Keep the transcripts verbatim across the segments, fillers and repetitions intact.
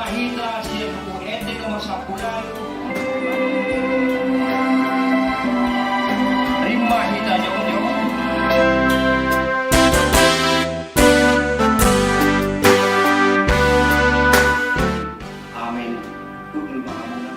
Hita sian buku Ende Nomor Sampulu Ualu. Rima hita jongjongi. Amin. Pukul ma hamuna.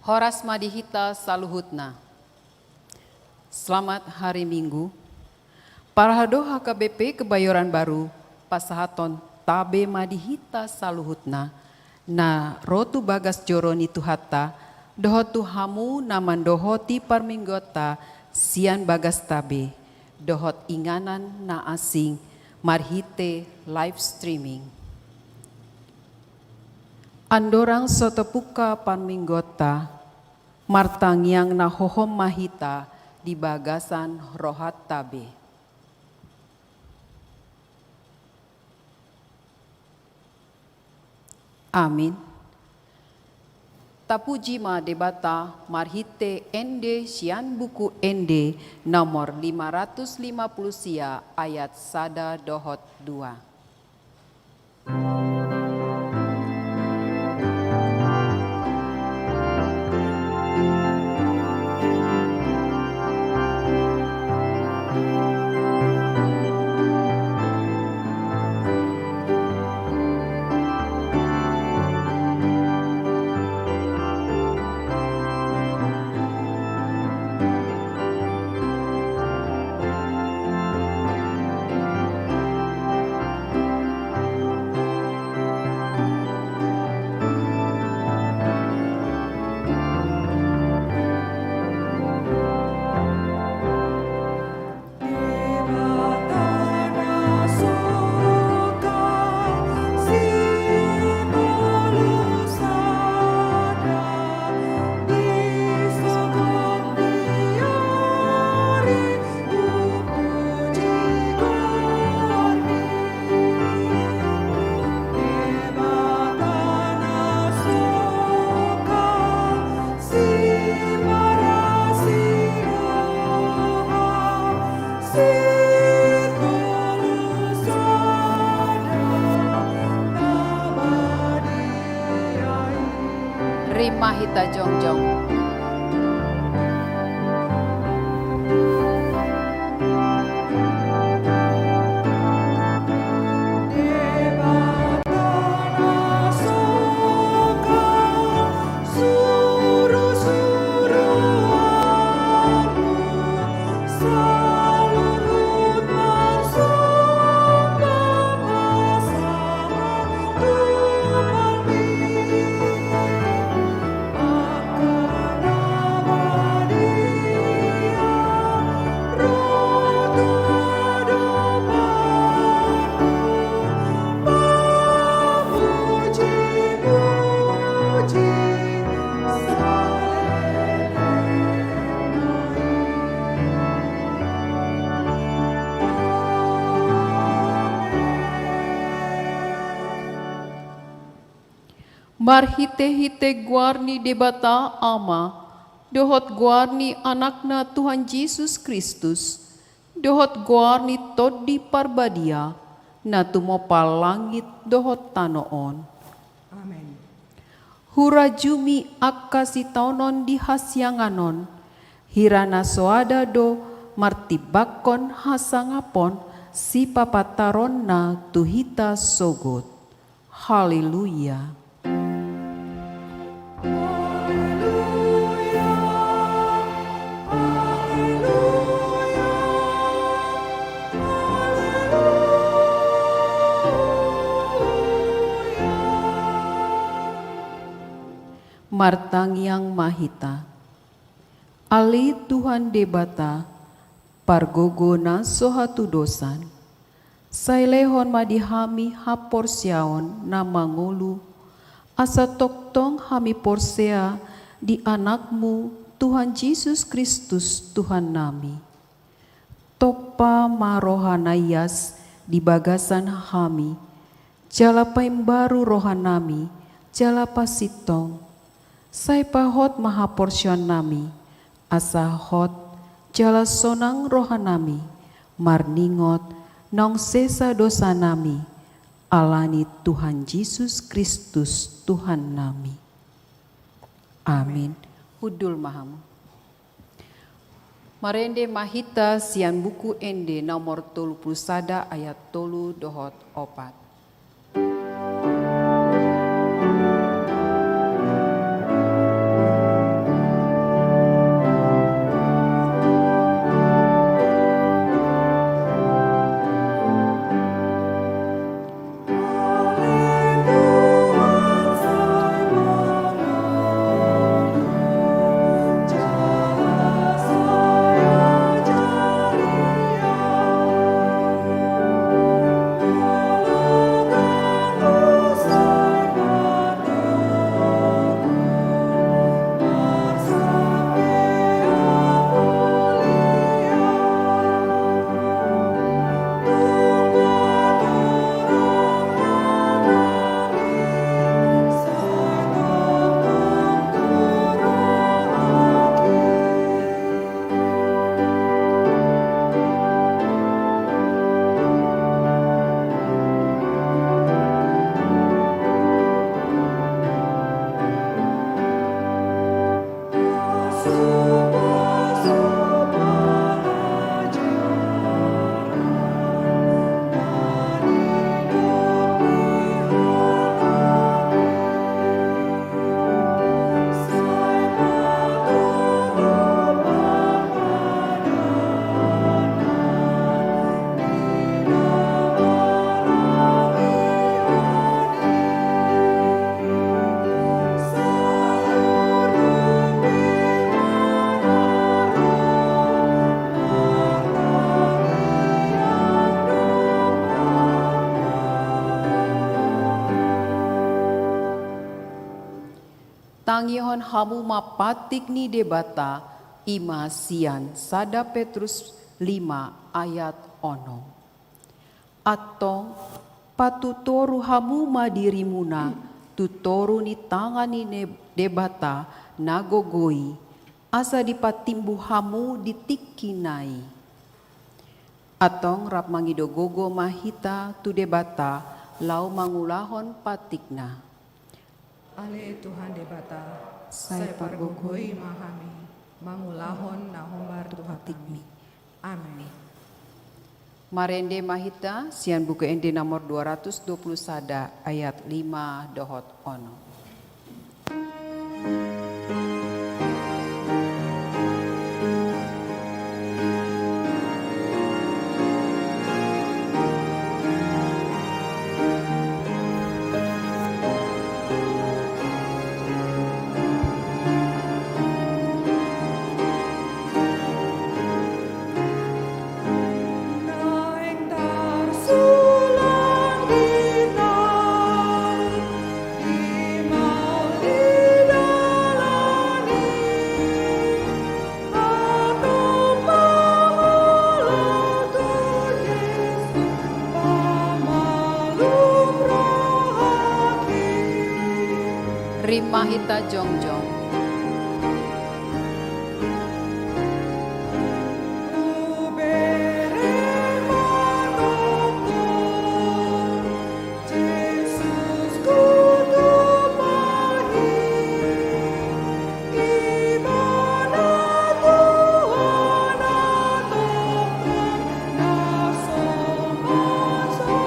Horas ma di hita saluhutna. Selamat hari Minggu. Parhalado H K B P Kebayoran Baru, pasahaton tabe ma di hita saluhutna, na ro tu bagas joro ni Tuhanta, dohot tu hamu na mandohoti parmingguonta sian bagas tabe, dohot inganan na asing marhite live streaming. Andorang so tapungka parmingguonta, martangiang na hohom ma hita di bagasan rohanta be. Amin. Tapuji ma Debata marhite ende sian buku ende nomor lima ratus lima puluh sia ayat sada dohot dua. Rima hita jongjong. Marhitehite goar ni Debata Ama, dohot goar ni Anakna Tuhan Jesus Kristus, dohot goar ni Tondi Parbadia, na tumompa langit dohot tano on. Amen. Hurajumi angka sitaonon di hasiangan on, hira na soada do martimbangkon hasangapon sipapataronna tu hita sogot. Haleluya. Martangiang ma hita. Ale Tuhan Debata, pargogo na so hatudosan, sai lehon ma di hami haporseaon na mangolu, asa tongtong hami porsea di Anakmu, Tuhan Jesus Kristus, Tuhannami. Tompa ma roha na ias di bagasan hami, jala paimbaru rohanami, jala pasintong. Sai pahot ma haporseaonnami, asa hot jala sonang rohanami, marningot naung sesa dosanami, ala ni Tuhan Jesus Kristus, Tuhannami. Amin. Hundul ma hamu. Marende ma hita sian Buku Ende nomor tolu pulu sada ayat tolu dohot opat. Tangihon hamu ma patik ni Debata, i ma sian sada Petrus lima ayat onom. Antong, patutoru hamu ma dirimuna tu toru ni tangan ni Ne-, Debata na gogo i, asa dipatimbo hamu di tingki na i. Antong rap mangido gogo ma hita tu Debata laho mangulahon patikna. Ale Tuhan Debata, sai pargogoi ma hami mangulahon na hombar tu patikmi. Amen. Marende ma hita sian Buku Ende nomor dua ratus dua puluh sada ayat lima dohot onom. Naeng tarsulang di na di maulidan i, antong ma holong tu Jesus pamalum rohangki. Rap ma hita jongjong. Hubereng ma tongtong, Jesus, tu Tuhan i, ibana Tuhan na tongtong na so mansai.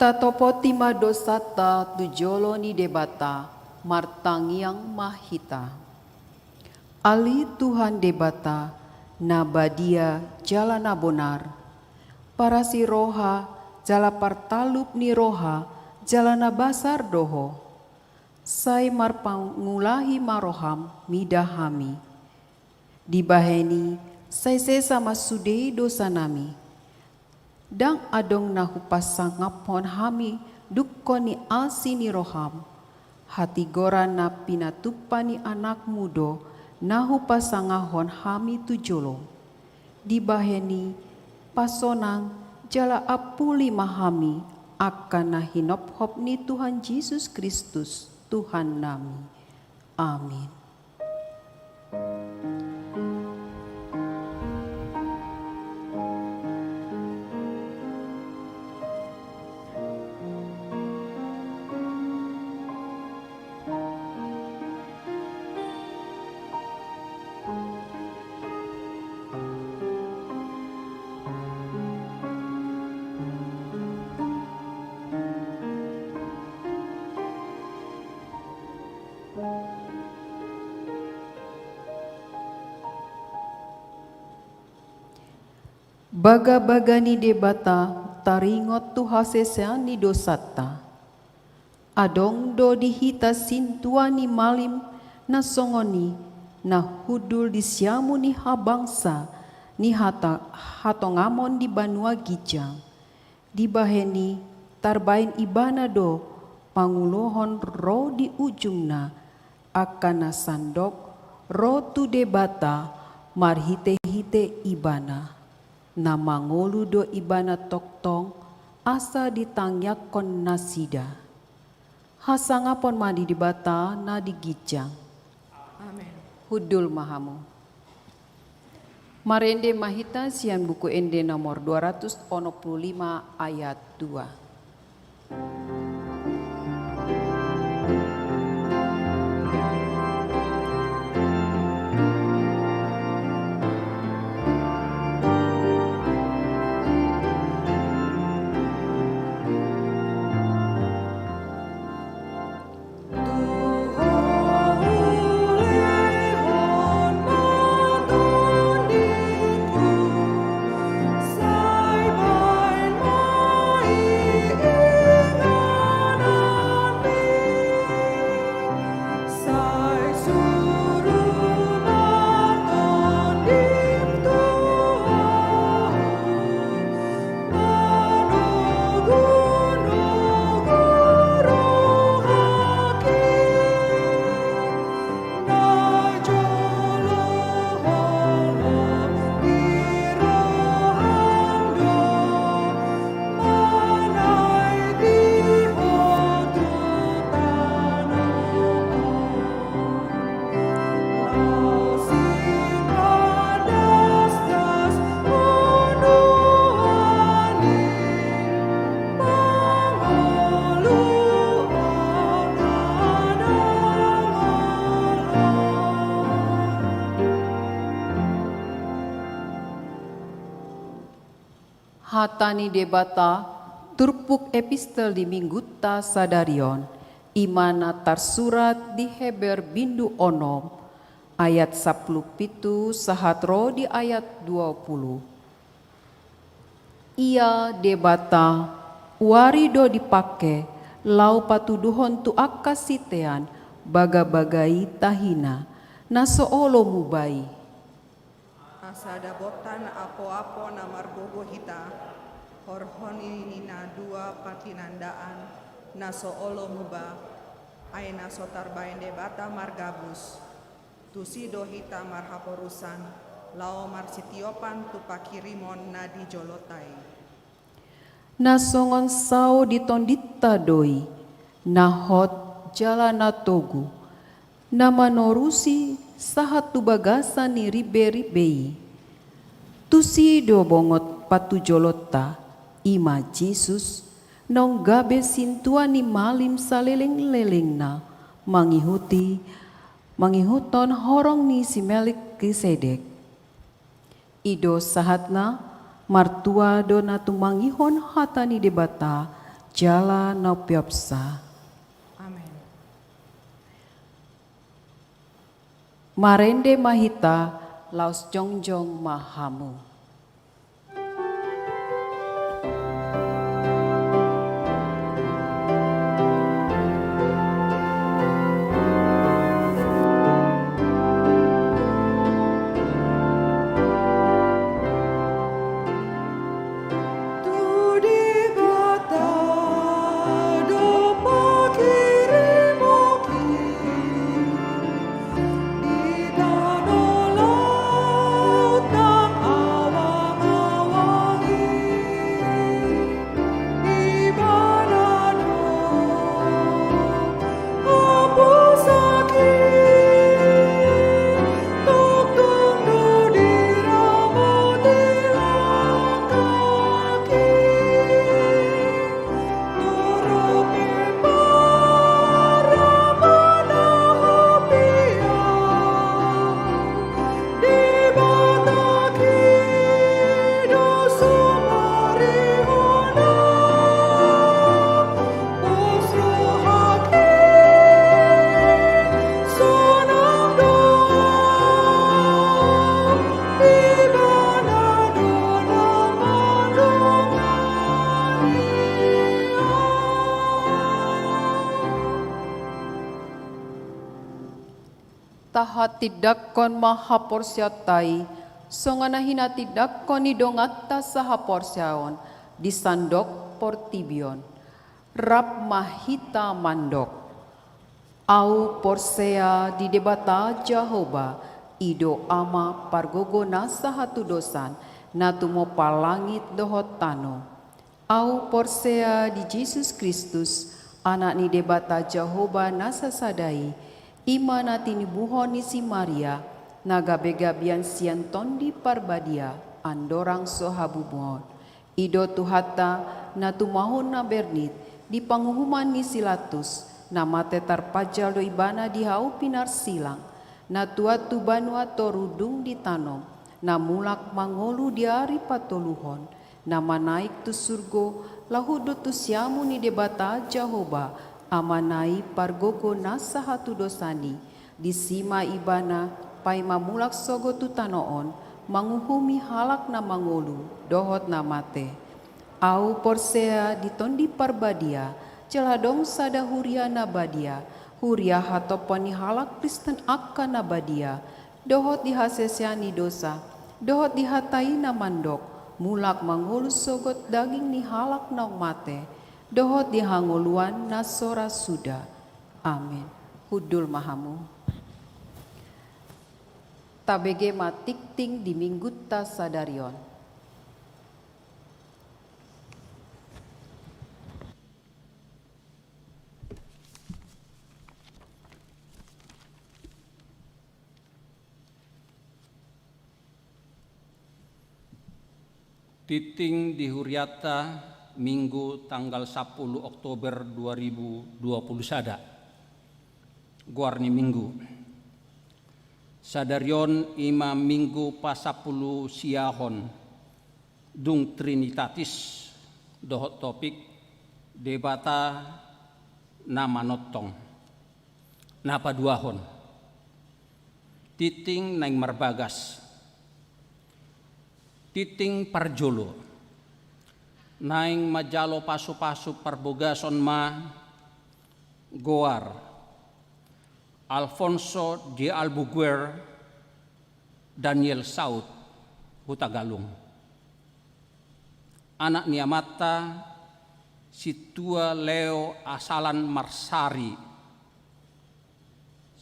Tatopoti ma dosanta tu jolo ni Debata, martangiang ma hita. Ale Tuhan Debata, na badia jala na bonar, parasi roha jala partalup ni roha jala na basar do Ho. Sai marpangulahi ma roham mida hami. Dibahen i sai sesa ma sude dosanami. Ndang adong na hupasangaphon hami dungkon ni asi ni roham. Hatigoran na pinatumpa ni anakmu do na hupasangahon hami tu jolo. Dibahen i pasonang jala ampuli ma hami angka na hinophop ni Tuhan Jesus Kristus, Tuhannami. Amin. Bagabaga ni Debata taringot tu hasesean ni dosanta. Adong do di hita sintua ni malim na songon i na hundul di siamun ni habangsa ni hata-, hatongamon di banua ginjang. Dibahen i tarbaen ibana do pangulohon ro di ujungna, angka na sandok ro tu Debata marhitehite ibana, na mangolu do ibana tongtong asa ditangiangkon nasida. Hasangapon ma di Debata na di ginjang. Amen. Hundul ma hamu. Marende ma hita sian Buku Ende nomor dua ratus onom puluh lima ayat dua. Hata ni Debata, turpuk epistel di minggunta sadari on, i ma na tarsurat di Heber bindu onom, ayat sampulu pitu sahat ro di ayat dua pulu. Ia Debata uari do dipangke laho patuduhon tu angka sitean bagabaga i tahina, na so olo muba i. Asa dapotan apoapo na margogo hita, horhon ni na dua partinandaan na so olo muba, ai na so tarbahen Debata margabus. Tusi do hita marhaporusan, laho marsitiopan tu panghirimon na di jolonta i. Na songon sao di tondinta do i, na hot jala na togu, na manorusi sahat tu bagasan ni ribeiribe i. Tusi do bongot patujolonta, i ma Jesus, naung gabe sintua ni malim salelenglelengna, mangihuti, mangihuthon horong ni si Melkisedek. I do sahatna, martua do na tumangihon hata ni Debata jala na umpeopsa. Amen. Marende ma hita, laos jongjong ma hamu. Tahatindangkon ma haporseaonta i, songon na hinatindangkon ni donganta sahaporseaon di sandok portibi on. Rap ma hita mandok. Ahu porsea di Debata Jahowa, i do Ama pargogo na sahatudosan, na tumompa langit dohot tano. Ahu porsea di Jesus Kristus, Anak ni Debata Jahowa na sasada i, i ma na tinibuhon ni si Maria, na gabegabean sian Tondi Parbadia, andorang so habubuhon. I do Tuhanta, na tumahon na bernit, di panguhuman ni si Latus, na mate tarpanjal do ibana di hau pinarsilang, na tuat tu banua toru dung ditanom, na mulak mangolu di ari patoluhon, na manaek tu surgo, laho do tu siamun ni Debata Jahowa, Amana i pargogo na sahatudosan i, disi ma ibana paima mulak sogot tu tano on, manguhumi halak na mangolu, dohot na mate. Ahu porsea di Tondi Parbadia, jala adong sada huria na badia, huria hatopan ni halak Kristen angka na badia, dohot di hasesean ni dosa, dohot di hata i na mandok, mulak mangolu sogot daging ni halak naung mate, dohot di hangoluan na so ra suda. Amen. Hundul ma hamu. Tabege ma tingting di minggunta sadari on. Tingting di hurianta, Minggu tanggal sampulu Oktober dua ribu dua puluh sada. Goar ni Minggu. Sadari on i ma Minggu pasampulu siahon. Dung Trinitatis dohot topik Debata na manongtong. Na paduahon, tingting naeng marbagas. Tingting parjolo, naeng manjalo pasupasu parbogason ma goar Alfonso de Albuquerque, Daniel Saut, Hutagalung. Anak ni amanta Sintua Leo Asalan Marsari,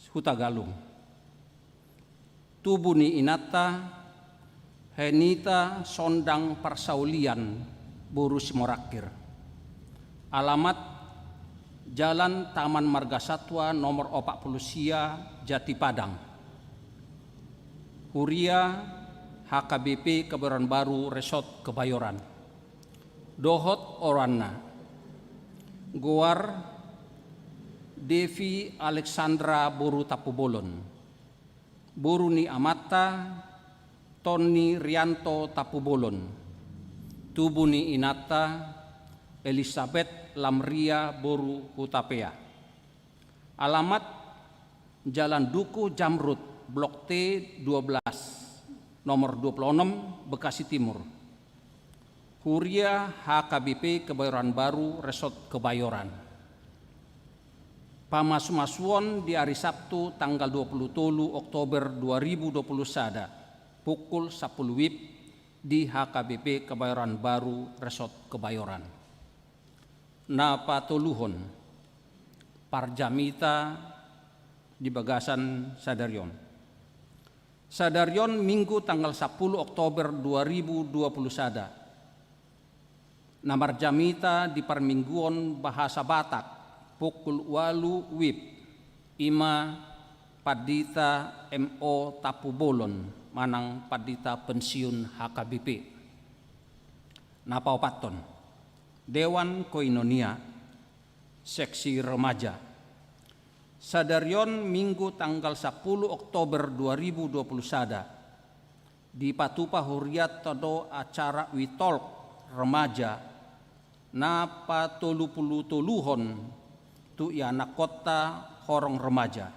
Hutagalung. Tubu ni inanta Henita Sondang Parsaulian, boru Simorangkir. Alamat: Jalan Taman Margasatwa nomor opat pulu sia, Jati Padang. Huria: H K B P Kebayoran Baru, Resort Kebayoran. Dohot oroanna. Goar: Devi Alexandra, boru Tampubolon. Boru ni amanta Tonni Rianto, Tampubolon. Tubu ni inanta Elisabeth Lamria, boru Hutapea. Alamat: Jalan Duku Jamrud, Blok T dua belas, nomor dua puluh enam, Bekasi Timur. Huria: H K B P Kebayoran Baru, Resort Kebayoran. Pamasumasuon di ari Sabtu tanggal dua puluh tolu Oktober dua ribu dua puluh sada, pukul sampulu WIB di H K B P Kebayoran Baru, Resort Kebayoran. Na patoluhon, parjamita di bagasan sadari on. Sadari on Minggu tanggal sampulu Oktober dua ribu dua puluh sada. Na marjamita di parmingguon bahasa Batak, pukul ualu WIB, i ma Pandita M O Tampubolon manang Pandita pensiun H K B P. Na paopathon, Dewan Koinonia, seksi remaja. Sadari on Minggu tanggal sampulu Oktober dua ribu dua puluh sada, dipatupa hurianta do acara We Talk remaja na patolupulutoluhon tu ianakkonta horong remaja.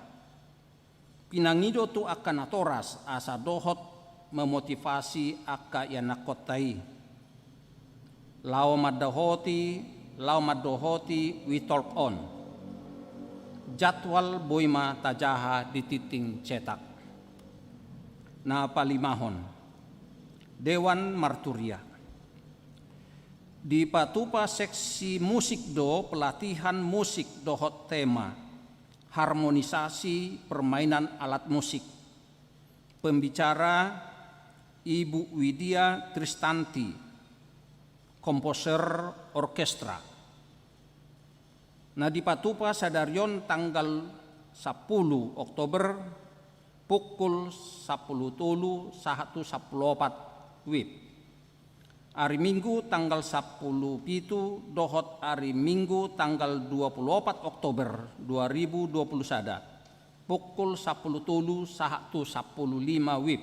Pinangido tu angka natoras asa dohot memotivasi angka ianakkonta i laho mandohoti, laho mandohoti We Talk on. Jadwal boi ma tajaha di tingting cetak. Na palimahon, Dewan Marturia. Dipatupa seksi musik do pelatihan musik dohot tema harmonisasi permainan alat musik. Pembicara Ibu Widya Tristanti, komposer orkestra. Na dipatupa sadari on tanggal sampulu Oktober, pukul sampulu tolu sahat tu sampulu opat WIB. Ari Minggu tanggal sampulu pitu dohot ari Minggu tanggal dua puluh opat Oktober dua ribu dua puluh sada, pukul sampulu tolu sahat tu sampulu lima WIB.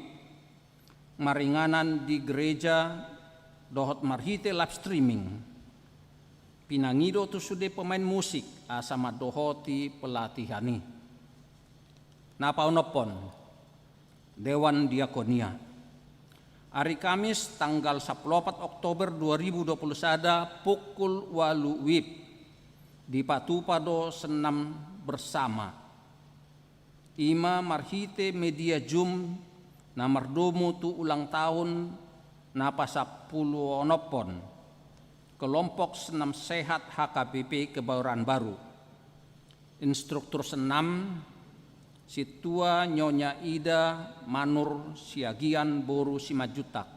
Maringanan di gereja dohot marhite live streaming. Pinangido tu sude pemain musik asa mandohoti pelatihan i. Na paonomhon, Dewan Diakonia. Ari Kamis tanggal sampulu opat Oktober dua ribu dua puluh sada, pukul ualu WIB, dipatupa do senam bersama. I ma marhite media Zoom na mardomu tu ulang tahun na pasampuluonomhon kelompok senam sehat H K B P Kebayoran Baru. Instruktur senam, Sintua Nyonya Ida Manur Siagian boru Simanjuntak.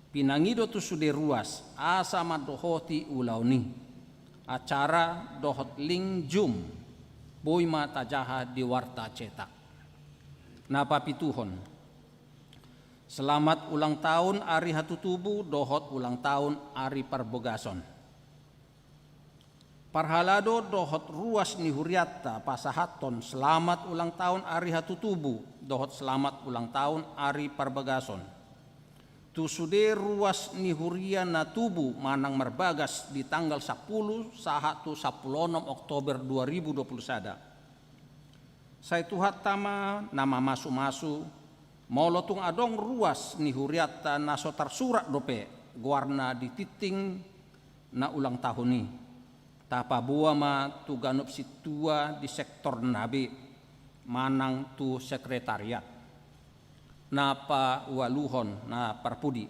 Pinangido tu sude ruas asa mandohoti ulaon i. Acara dohot link Zoom boi ma tajaha di warta cetak. Na papituhon, selamat ulang tahun ari hatutubu dohot ulang tahun ari parbogason. Parhalado dohot ruas ni hurianta pasahathon selamat ulang tahun ari hatutubu dohot selamat ulang tahun ari parbogason. tu sude ruas ni huria na tubu manang marbagas di tanggal sampulu sahat tu sampulu onom Oktober dua ribu dua pulu sada. Sai Tuhanta ma na mamasumasu, molo tung adong ruas ni hurianta na so tarsurat dope goarna di tingting na ulang tahun i, tapaboa ma tu ganup sintua di sektorna be manang tu sekretariat na paualuhon na parpudi.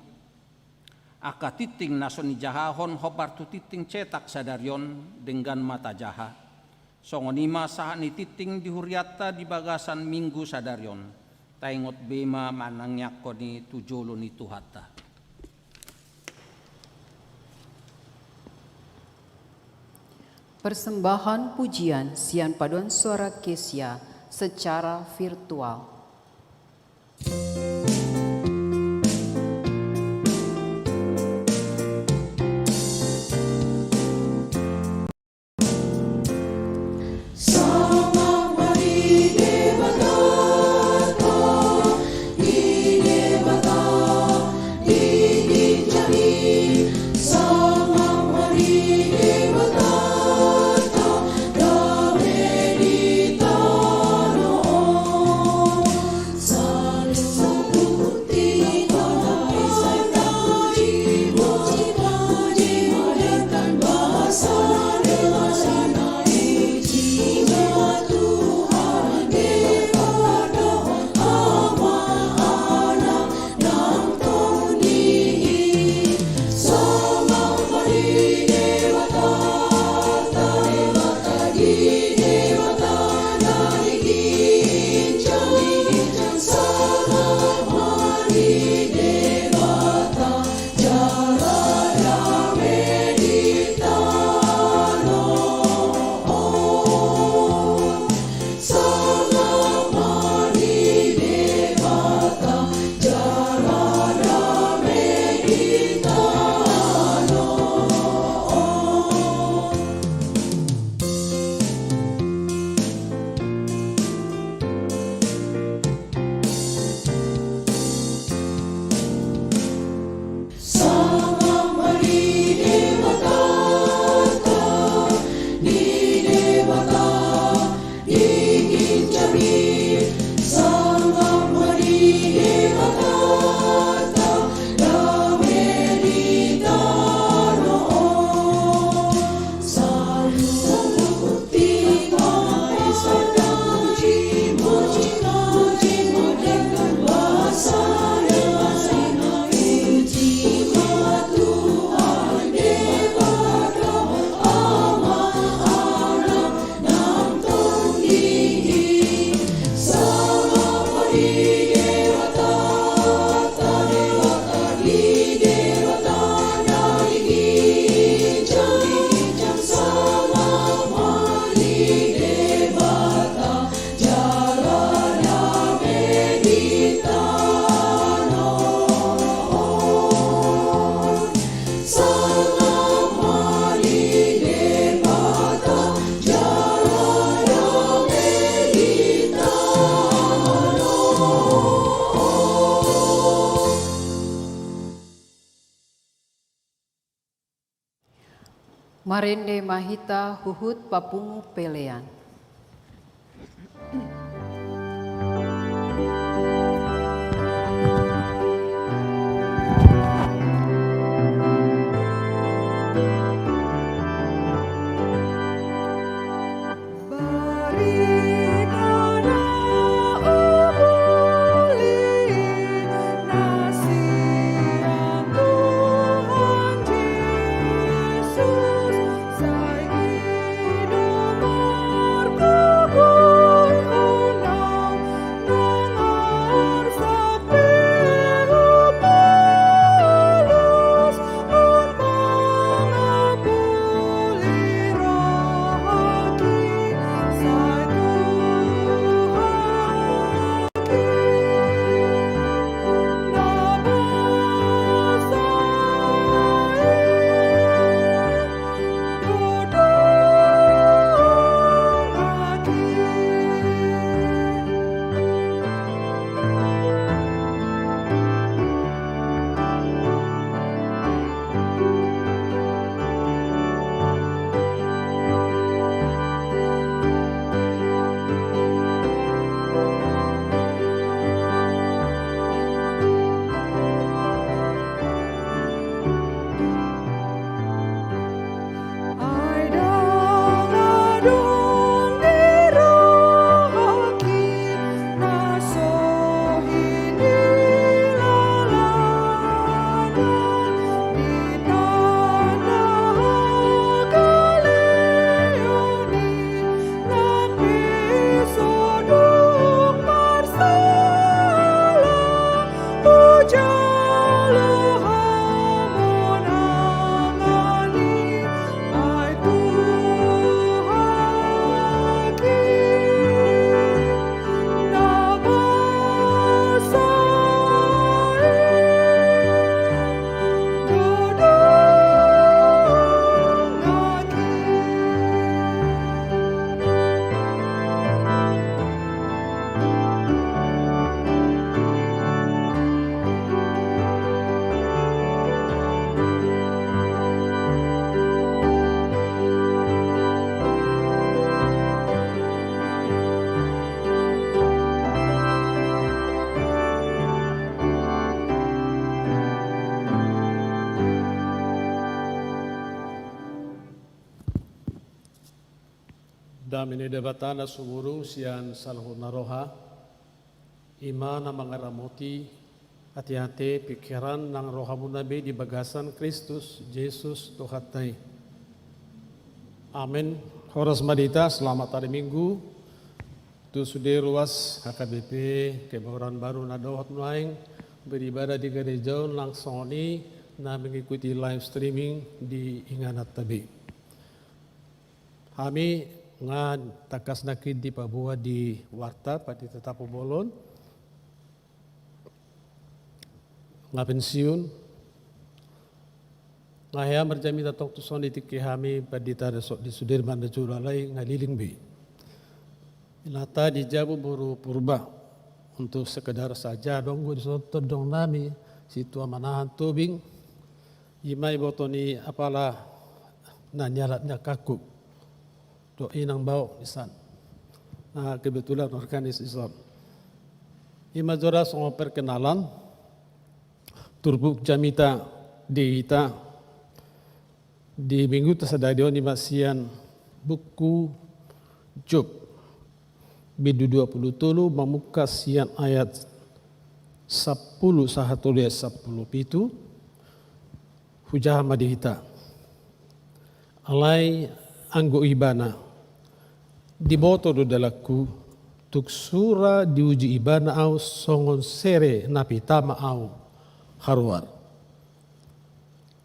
Angka tingting na so nijahahon hombar tu tingting cetak sadari on denggan ma tajaha. Songon i ma sahat ni tingting di hurianta di bagasan minggu sadari on. Taingot be ma manangiangkon i tu jolo ni Tuhanta. Persembahan pujian sian Paduan Suara Kesia secara virtual. Marende ma hita huhut papungu pelean. Dame ni Debata na sumurung sian saluhut na roha, i ma na mangaramoti ateate, pingkiran nang rohamuna be di bagasan Kristus Jesus Tuhanta i. Amen. Horas ma di hita, selamat hari Minggu. Tu sude ruas H K B P Kebayoran Baru na dohot nuaeng beribadah di gereja on, nang songon i na mengikuti live streaming di ingananta be. Hami nga tangkas nangkin dipaboa di warta Pandita Tampubolon, nga pensiun. Nga hea marjamita tong tuson di tingki hami Pandita Resort di Sudirman na jolo, alai nga leleng be. Inanta di jabu boru Purba, untuk sekedar saja, adong do dison tondong nami, Situa Manahan Tobing, i ma iboto ni apala na nialap ni angkangku dohot inang bao dison, na kebetulan organis dison. I ma jora songon perkenalan. Turpuk jamita di hita di Minggu ta sadari on i ma sian buku Job, bindu dua pulu tolu, mamungka sian ayat sampulu sahat tu ayat sampulu pitu. Hujaha ma di hita. Alai anggo ibana, diboto do dalanku, tung sura diuji ibana ahu songon sere na pitama ahu haruar.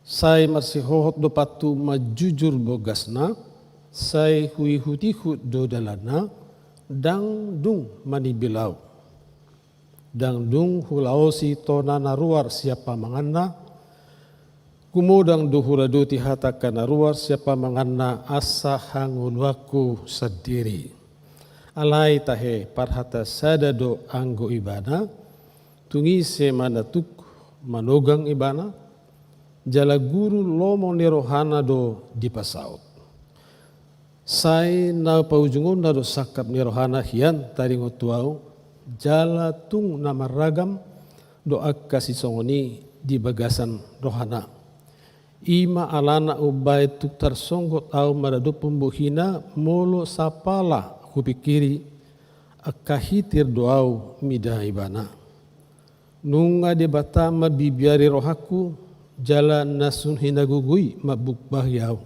Sai marsihohot do pathu manjujur bogasna, sai huihutihut do dalanna, ndang dung manimbil ahu. Ndang dung hulaosi tona na ruar sian pamanganna, gumodang do huradoti hata angka na ruar sian pamanganna asa hangoluanku sandiri. Alai tahe parhata sada do anggo ibana, tung ise ma na tuk manogang ibana, jala guru lomo ni rohana do dipasaut. Sai na paujungonna do sangkap ni rohana hian taringot tu ahu, jala tung na marragam do angka sisongon i di bagasan rohana. I ma alana umbahen tung tarsonggot ahu maradophon bohina molo sapala hupingkiri, angka hitir do ahu mida ibana. Nunga Debata mambibiari rohangku, jala na sun hinagogo i mambungbahi ahu.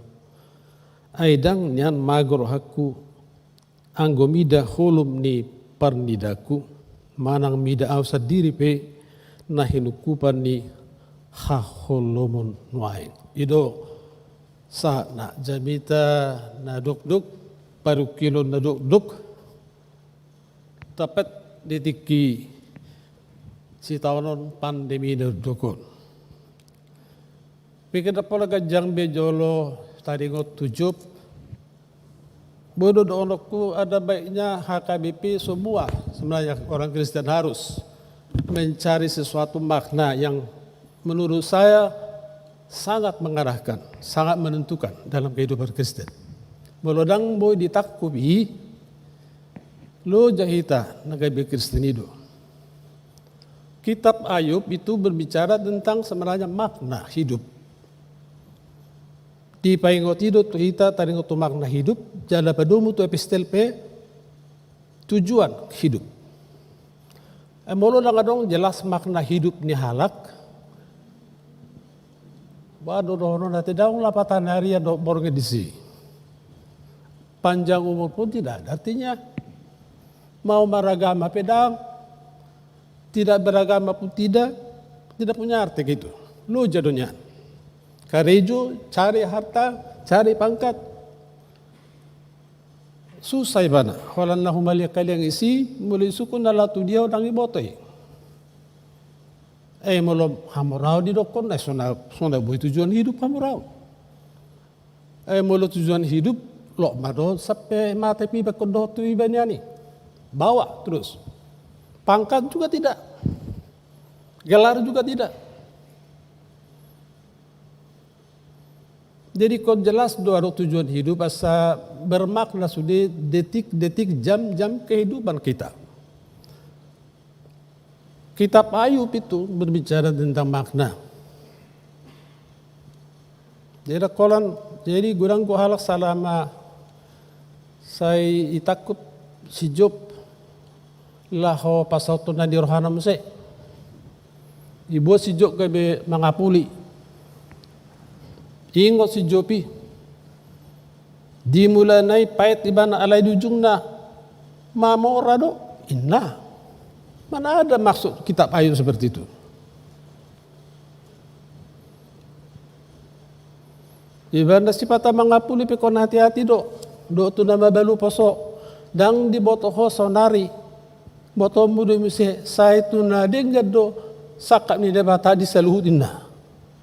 Ai ndang nian mago rohangku, anggo mida holom ni parnidaanku, manang mida ahu sandiri pe na hinungkupan ni haholomon nuaeng. I do sahatna jamita na dokdok, parungkilon na dokdok. Topet di tingki sitaonon pandemi na dokon. Pikir na pola ganjang be jolo taringot tu Job. Bodo dohononku ada baiknya H K B P semua sebenarnya orang Kristen harus mencari sesuatu makna yang menurut saya sangat mengarahkan, sangat menentukan dalam kehidupan Kristen. Molo ndang boi ditangkup i, loja hita na gabe Kristen i do. Kitab Ayub itu berbicara tentang sebenarnya makna hidup. Dipaingot i do tu hita taringot tu makna hidup, jala padomu tu epistel pe tujuan hidup. Eh, molo ndang adong jelas makna hidup ni halak, ba do dohonon ate ndang lapatan arian dohot borngin disi. Panjang umur pun tidak ada artinya. Mau maragama pe ndang, tidak beragama pun tidak, tidak punya arti gitu. Loja do nian. Karejo, cari harta, cari pangkat. Susah ibana, holan na humaliang-haliang isi, molo isungkun na laho tu dia ndang iboto i. Eh, molo hamoraon didokkon, eh, so na, so na boi tujuan hidup hamoraon. Eh, molo tujuan hidup, loas ma do sampe mate pe ibakkon dohot tu iba nian i. Bawa terus. Pangkat juga tidak. Gelar juga tidak. Jadi ingkon jelas do adong tujuan hidup asa bermakna sude detik-detik, jam-jam kehidupan kita. Kitab Ayub itu berbicara tentang makna. Jadi, kolan, jadi godang do halak selama Sai itangkup si Job laho pasautonna di rohana muse. Ibuat si Job gabe mangapuli. Ingot si Job i. Di mulana i paet ibana, alai di ujungna mamora do, inna. Mana ada maksud kitab Ayub seperti itu. Ibana sipata mangapuli pe ingkon hati-hati do, dohot tu na mabalu poso. Ndang diboto ho saonari. Botomu do muse, sai tu na denggan do sangkap ni Debata di saluhut, inna.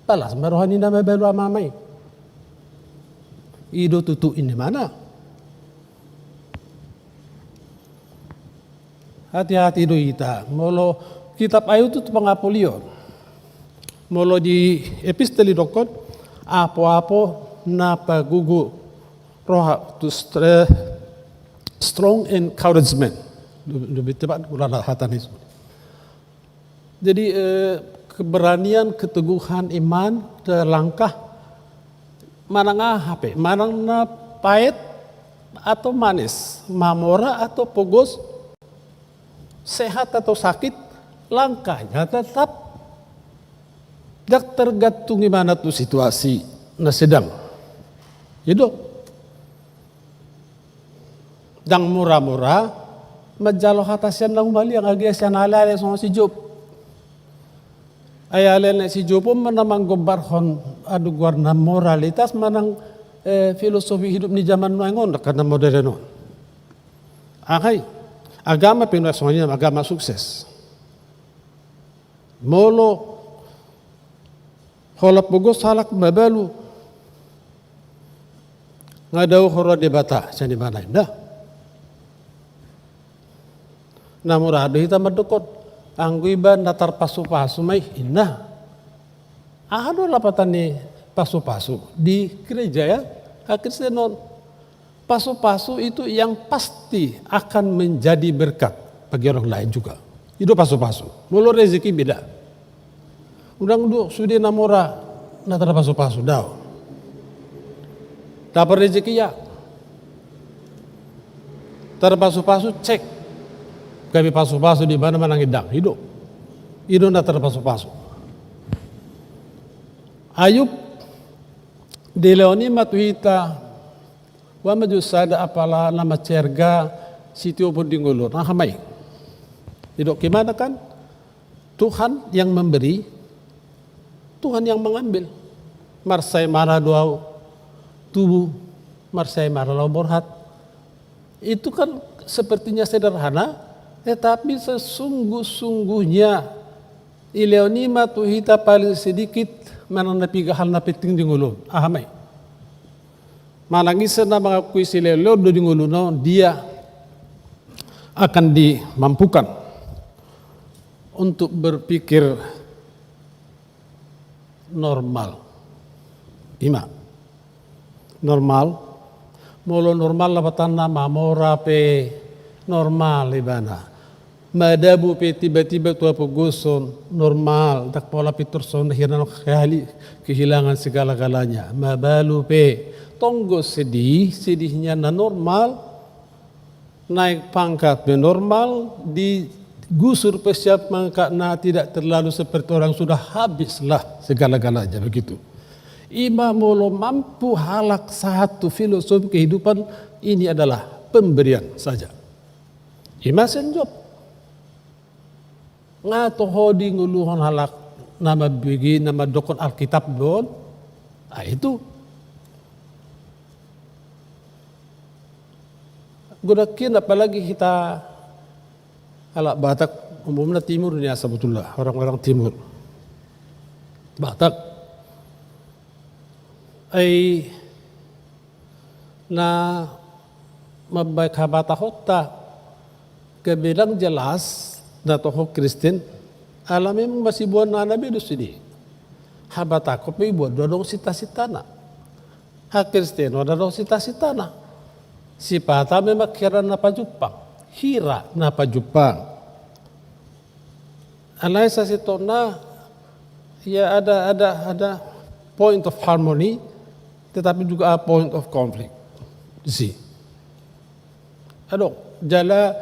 Palas ma roha ni na mabalu, amang, amang i. I do tutu, inna ibana. Hati-hati do hita. Molo kitab Ayub tutu pangapolion. Molo di epistel i didokkon, apo-apo na pagogo roha, tu stre-, strong encouragement. Lebih tepat, kurang hata ni. Jadi, eh, keberanian, keteguhan iman, te-, langkah, manang aha pe, manang na paet atau manis, mamora atau pogos, sehat atau sakit, langkahnya tetap ndang tergantung ibana tu situasi na sedang. I do. Ndang mura-mura manjalo hata sian na humaliang, age sian ale-ale songon si Job. Ai ale-ale si Job on ma na manggombarhon, adu, goarna moralitas manang, eh, filosofi hidup ni zaman nuaeng on, kan na modern on. Aha i, agama pe nuaeng songon i, agama sukses. Molo holan pogos halak mabalu, nga dao huroha Debata sian ibana, inna. Na mura do hita mandokkon, anggo iba na tarpasu-pasu ma i, inna. Aha do lapatan ni pasu-pasu di gereja, ya, hakristenon? Pasu-pasu itu yang pasti akan menjadi berkat bagi orang lain juga. I do pasu-pasu. Molo rezeki beda. Unang do sude na mora na tarpasu-pasu, dao. Dapot rezeki, ya. Tarpasu-pasu, cek. Gabe pasu-pasu di ibana manang ndang, i do. I do na tarpasu-pasu. Ayub, dilehon i ma tu hita, boha ma jo sada apala na mansai arga sitiopon di ngolu on, aha ma i? Didok ibana kan, Tuhan yang memberi, Tuhan yang mengambil. Marsai ma ra do au tubu, marsai ma ra do au borhat. Itu kan sepertinya sederhana, tetapi sesungguh-sungguhnya dilehon i ma tu hita paling sedikit manang na piga hal na penting di ngolu on. Aha ma i? Manang ise na mangakui silehon-lehon do di ngoluna on, dia akan dimampukan untuk berpikir normal. I ma. Normal. Molo normal lapatanna, mamora pe normal ibana. Madabu pe tiba-tiba tu hapogoson, normal. Ndang pola pintor songon na hian on, kehali-, kehilangan segala-galanya. Mabalu pe. Tonggo sedih, sedihnya na normal. Naik pangkat pe normal, digusur pe sian pangkatna, tidak terlalu seperti orang sudah habislah segala-galanya, begitu. I ma molo mampu halak sahat tu filosofi kehidupan, ini adalah pemberian saja. I ma sian Job. Nga toho dingoluhon halak na mambege, na mandokkon Alkitab do on. Ah, itu. Godang hian, apalagi hita halak Batak, umumna Timur ni, ah, sebetulna, orang-orang Timur. Batak. Ai na mambahen habatahonta gabe ndang jelas na toho Kristen, ala memang masibuan na na bedos ini. Habatahon pe ibuat do adong sita-sitana. Hakristenon adong sita-sitana. Sipata memang hira na pajumpang. Hira na pajumpang. Alai sasintongna, ya, ada, ada, ada point of harmony, tetapi juga ada point of conflict. Di si. Adong, jala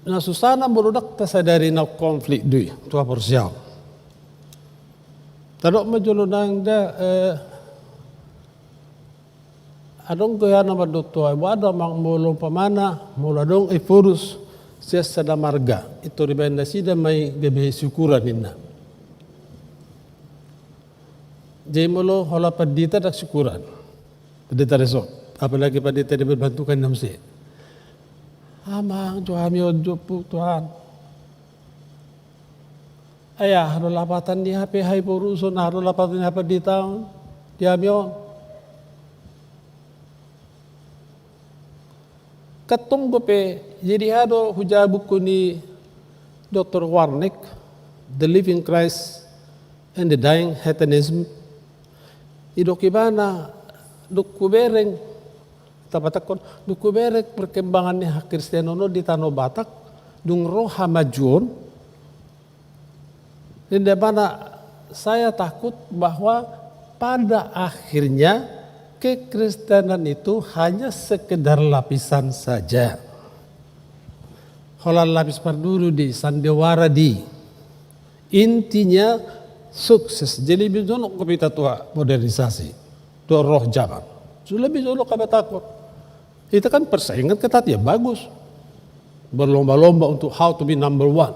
na susana molo ndang tasadari na konflik do i tu haporseaon. Tadok ma jolo nang da, eh, adong goarna mandok tu ahu, boha do amang molo umpamana, molo adong Ephorus sian sada marga, pintor dibaen nasida ma i gabe syukuran ninna. Jadi molo holan pandita ndang syukuran. Pandita dison. Apalagi pandita di perbantukan na muse. Amang, jo hami on jompu Tuhan. Ai aha do lapatan ni hape haporuson, aha do lapatan ni hapanditaon di hami on. Kantong dope, jadi aha do hujaha buku ni Doktor Warnke, The Living Christ and the Dying Heathenism. Didok ibana, dung hubereng, tapatakkon, dung hubereng perkembangan ni hakristenon on di tano Batak, dung ro hamajuon, ninna ibana, saya takut bahwa pada akhirnya kekristenan itu hanya sekedar lapisan saja. Holan lapis pardulu do i, sandiwara do i. Intinya sukses. Jadi lebih jonok dope hita tu modernisasi. Tu roh zaman. Sudah lebih jonok habatahon. Hita kan persaingan ketat ya, bagus. Berlomba-lomba untuk how to be number one.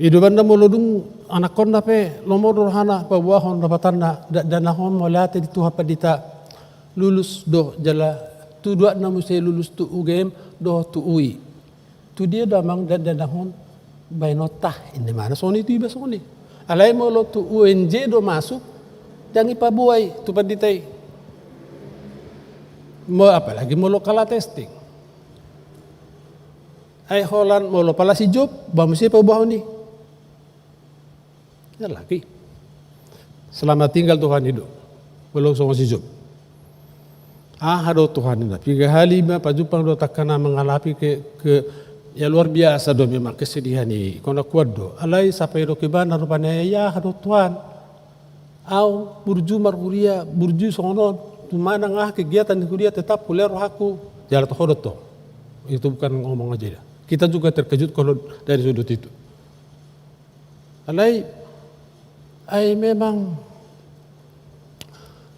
I do umbahen na molo dung anakkonna pe lomo do rohana paboahon lapatanna, dakdanak on mauliate di Tuhan pandita, lulus do jala tu dua na muse lulus tu U G M dohot tu U I. Tu dia do amang dakdanak on baenonta, inna ibana songon i tu iba songon i. Alai molo tu U N J do masuk, ndang i paboa i tu pandita i. Mo, apalagi molo kalah testing. Ai holan molo pala si Job, boha muse paboahon i. Ia lagi. Selamat tinggal Tuhan i do. Molo songon si Job. Aha do Tuhan i, na piga hali ma pajumpang do angka na mangalapi ke, ke, ya luar biasa do memang kesedihan i. Ingkon na kuat do. Alai sampe didok ibana rupani, ai aha do Tuhan. Au burju marhuria, burju songon on. Cuma nang aha kegiatan ni huria tetap huria rohangku. Jala toho do tong. Itu bukan ngomong aja ya. Kita juga terkejut kalau dari sudut itu. Alai, ai memang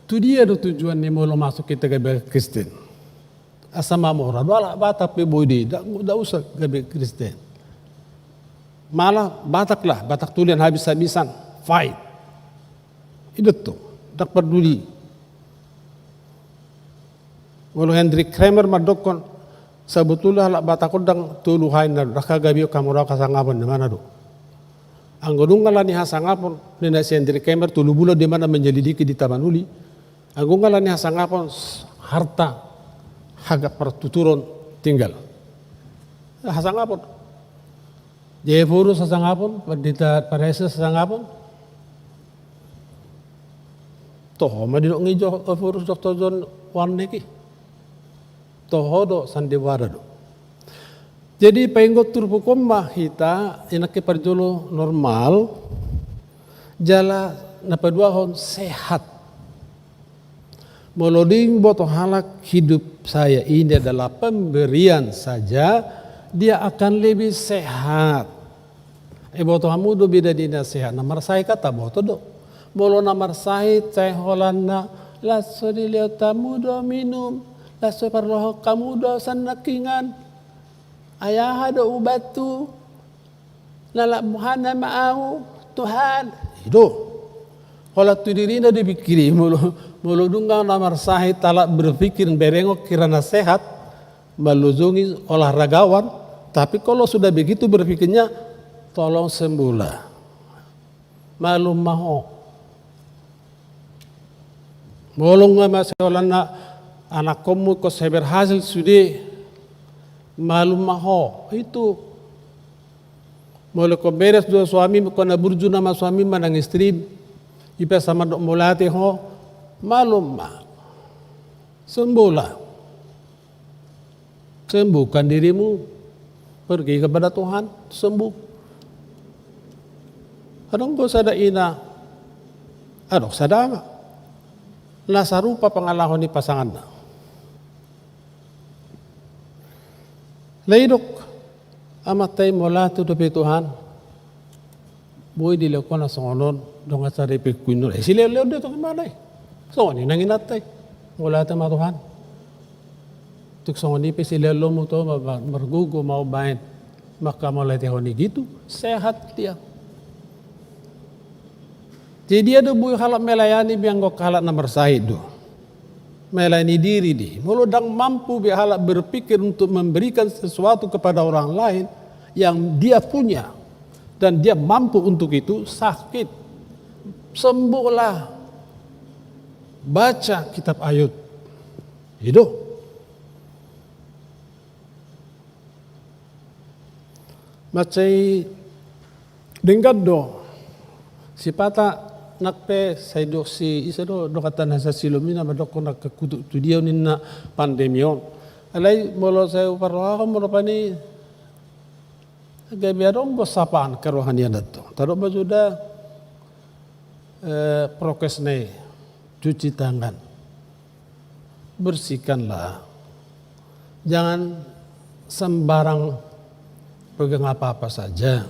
tu dia do tujuan ni molo masuk hita gabe Kristen. Asa mamora do halak Batak pe boi do i, nda, nda usah gabe Kristen. Malah Batak lah, Batak tulen habis-habisan, fight. I do tong, nda parduli. Molo Hendrik Kremer mandokkon, sabotulna halak Batak on ndang tolu hal na do, ndang hagabeon, hamoraon, hasangapon, na mana do. Anggo dung ala ni hasangapon, ninna si Hendrik Kremer, tolu bulan dia ma na menyelidiki di Tapanuli. Anggo dung ala ni hasangapon, harta, hagak partuturon tinggal. Hasangapon. Jadi Ephorus hasangapon, Pandita Parasius hasangapon. Toho ma didok ni Ephorus, Doktor John Warnke i. Toho do, sandiwara do. Jadi painggot turpuk on ma hita, i nangkin parjolo normal, jala na paduahon sehat. Molo dung diboto halak hidup saya ini adalah pemberian saja, dia akan lebih sehat. Diboto hamu do beda ni na sehat, na marsahit kan taboto do. Molo na marsahit, sai holan na laos so dilehon hamu do minum, laos so parlohon hamu do sannangkingan. Ai aha do ubathu? Na lak boha nama ahu, Tuhan. I do. Holan tu dirina do dipikiri, molo, molo dung na marsahit halak berpikir berengon hira na sehat, manlojongi olahragawan, tapi kalau sudah begitu berpikirnya, tolong sembuhlah. Malum ma ho. Molo nga ma sai holan na anakkonmu ingkon sai berhasil sude, malum ma ho. Itu. Molo ingkon beres do suami, ingkon na burju nama suami manang istrim, i pe asa mandok mauliate ho, malum ma. Sembuhlah. Sembuhkan dirimu. Pergi kepada Tuhan, sembuh. Adong do sada ina, adong sada ama. Na sarupa pangalaho ni pasanganna. Alai didok amanta i, mauliate dope Tuhan, boi dilehon ho na songon on, ndang adong sada pingkiran on. Eh, silehonlehon do i, tung i ma i. Songon i nang inanta i. Mauliate ma Tuhan. Tung songon i pe silehonlehonmu tu ho ma, ma, margogo ma umbahen manghamauliatehon i, gitu. Sehat dia. Jadi dia do boi halak melayani be anggo halak na marsahit do. Melayani diri do i. Molo ndang mampu be halak berpikir untuk memberikan sesuatu kepada orang lain yang dia punya dan dia mampu untuk itu, sakit, sembuhlah. Baca kitab ayat. I do. Mansai denggan do. Sipata nang pe sai didok si, ise do, dokanta na sa Siloam i na mandok, nunga kutuk tu dia ninna pandemi on. Alai molo sai huparrohahon molo pani gabe adong do sapaan kerohanian do. Tadok ma jo da, eh, prokes na i, cuci tangan, bersihkanlah. Jangan sembarang pegang apa-apa saja.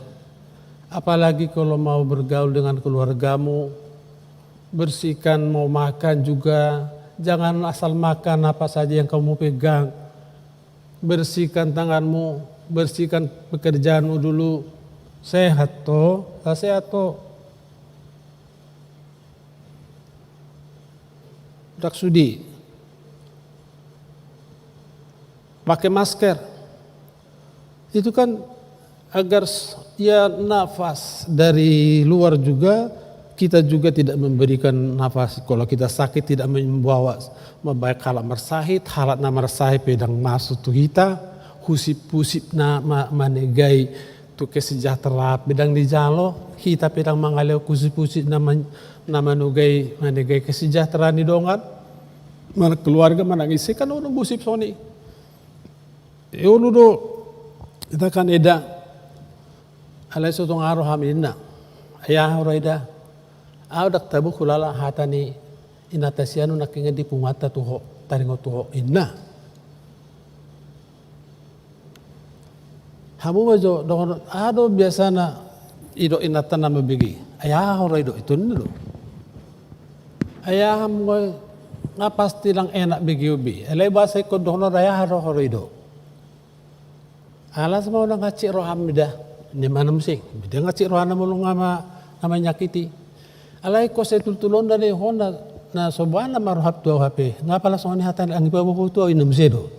Apalagi kalau mau bergaul dengan keluargamu, bersihkan, mau makan juga, jangan asal makan apa saja yang kamu pegang. Bersihkan tanganmu, bersihkan pekerjaanmu dulu. Sehat to? Nggak sehat to? Ndang sude. Pakai masker. Itu kan agar s-, ya, nafas dari luar juga, kita juga tidak memberikan nafas. Kalau kita sakit, tidak membawa, membawa halak marsahit, halak na marsahit pe ndang masuk tu hita, husip-husip na ma-, manegai tu kesejahteraan pe ndang dijalo, hita pe ndang mangalehon husip-husip na man-, na manegai, manegai kesejahteraan ni dongan, manang keluarga, manang ise, kan olo gosip songon i. E, olo do, ita kan eda, alai so tung aha roham, ninna. Ai aha ro, eda. Ahu ndang tabo hulala hata ni inanta sian on nangkiningan di punguanta tu ho, taringot tu ho, ninna. Hamu ma jo dohonon, aha do biasana didok inanta na mambege? Ai aha ro, didok, i, ninna do. Ai aha, molo nga pasti ndang enak bege on be. Alai boasa ingkon dohonon ai aha ro, didok? Alas ma unang hansit roham, eda. Ninna ma muse. Eda, hansit rohana molo nga ma-, na manyakiti. Alai ingkon sai tultulon da do i, ho na, na so boha na ma roham tu ahu hape. Nga pala songon i hata ni, ndang dipaboa ho tu ahu, ninna muse do.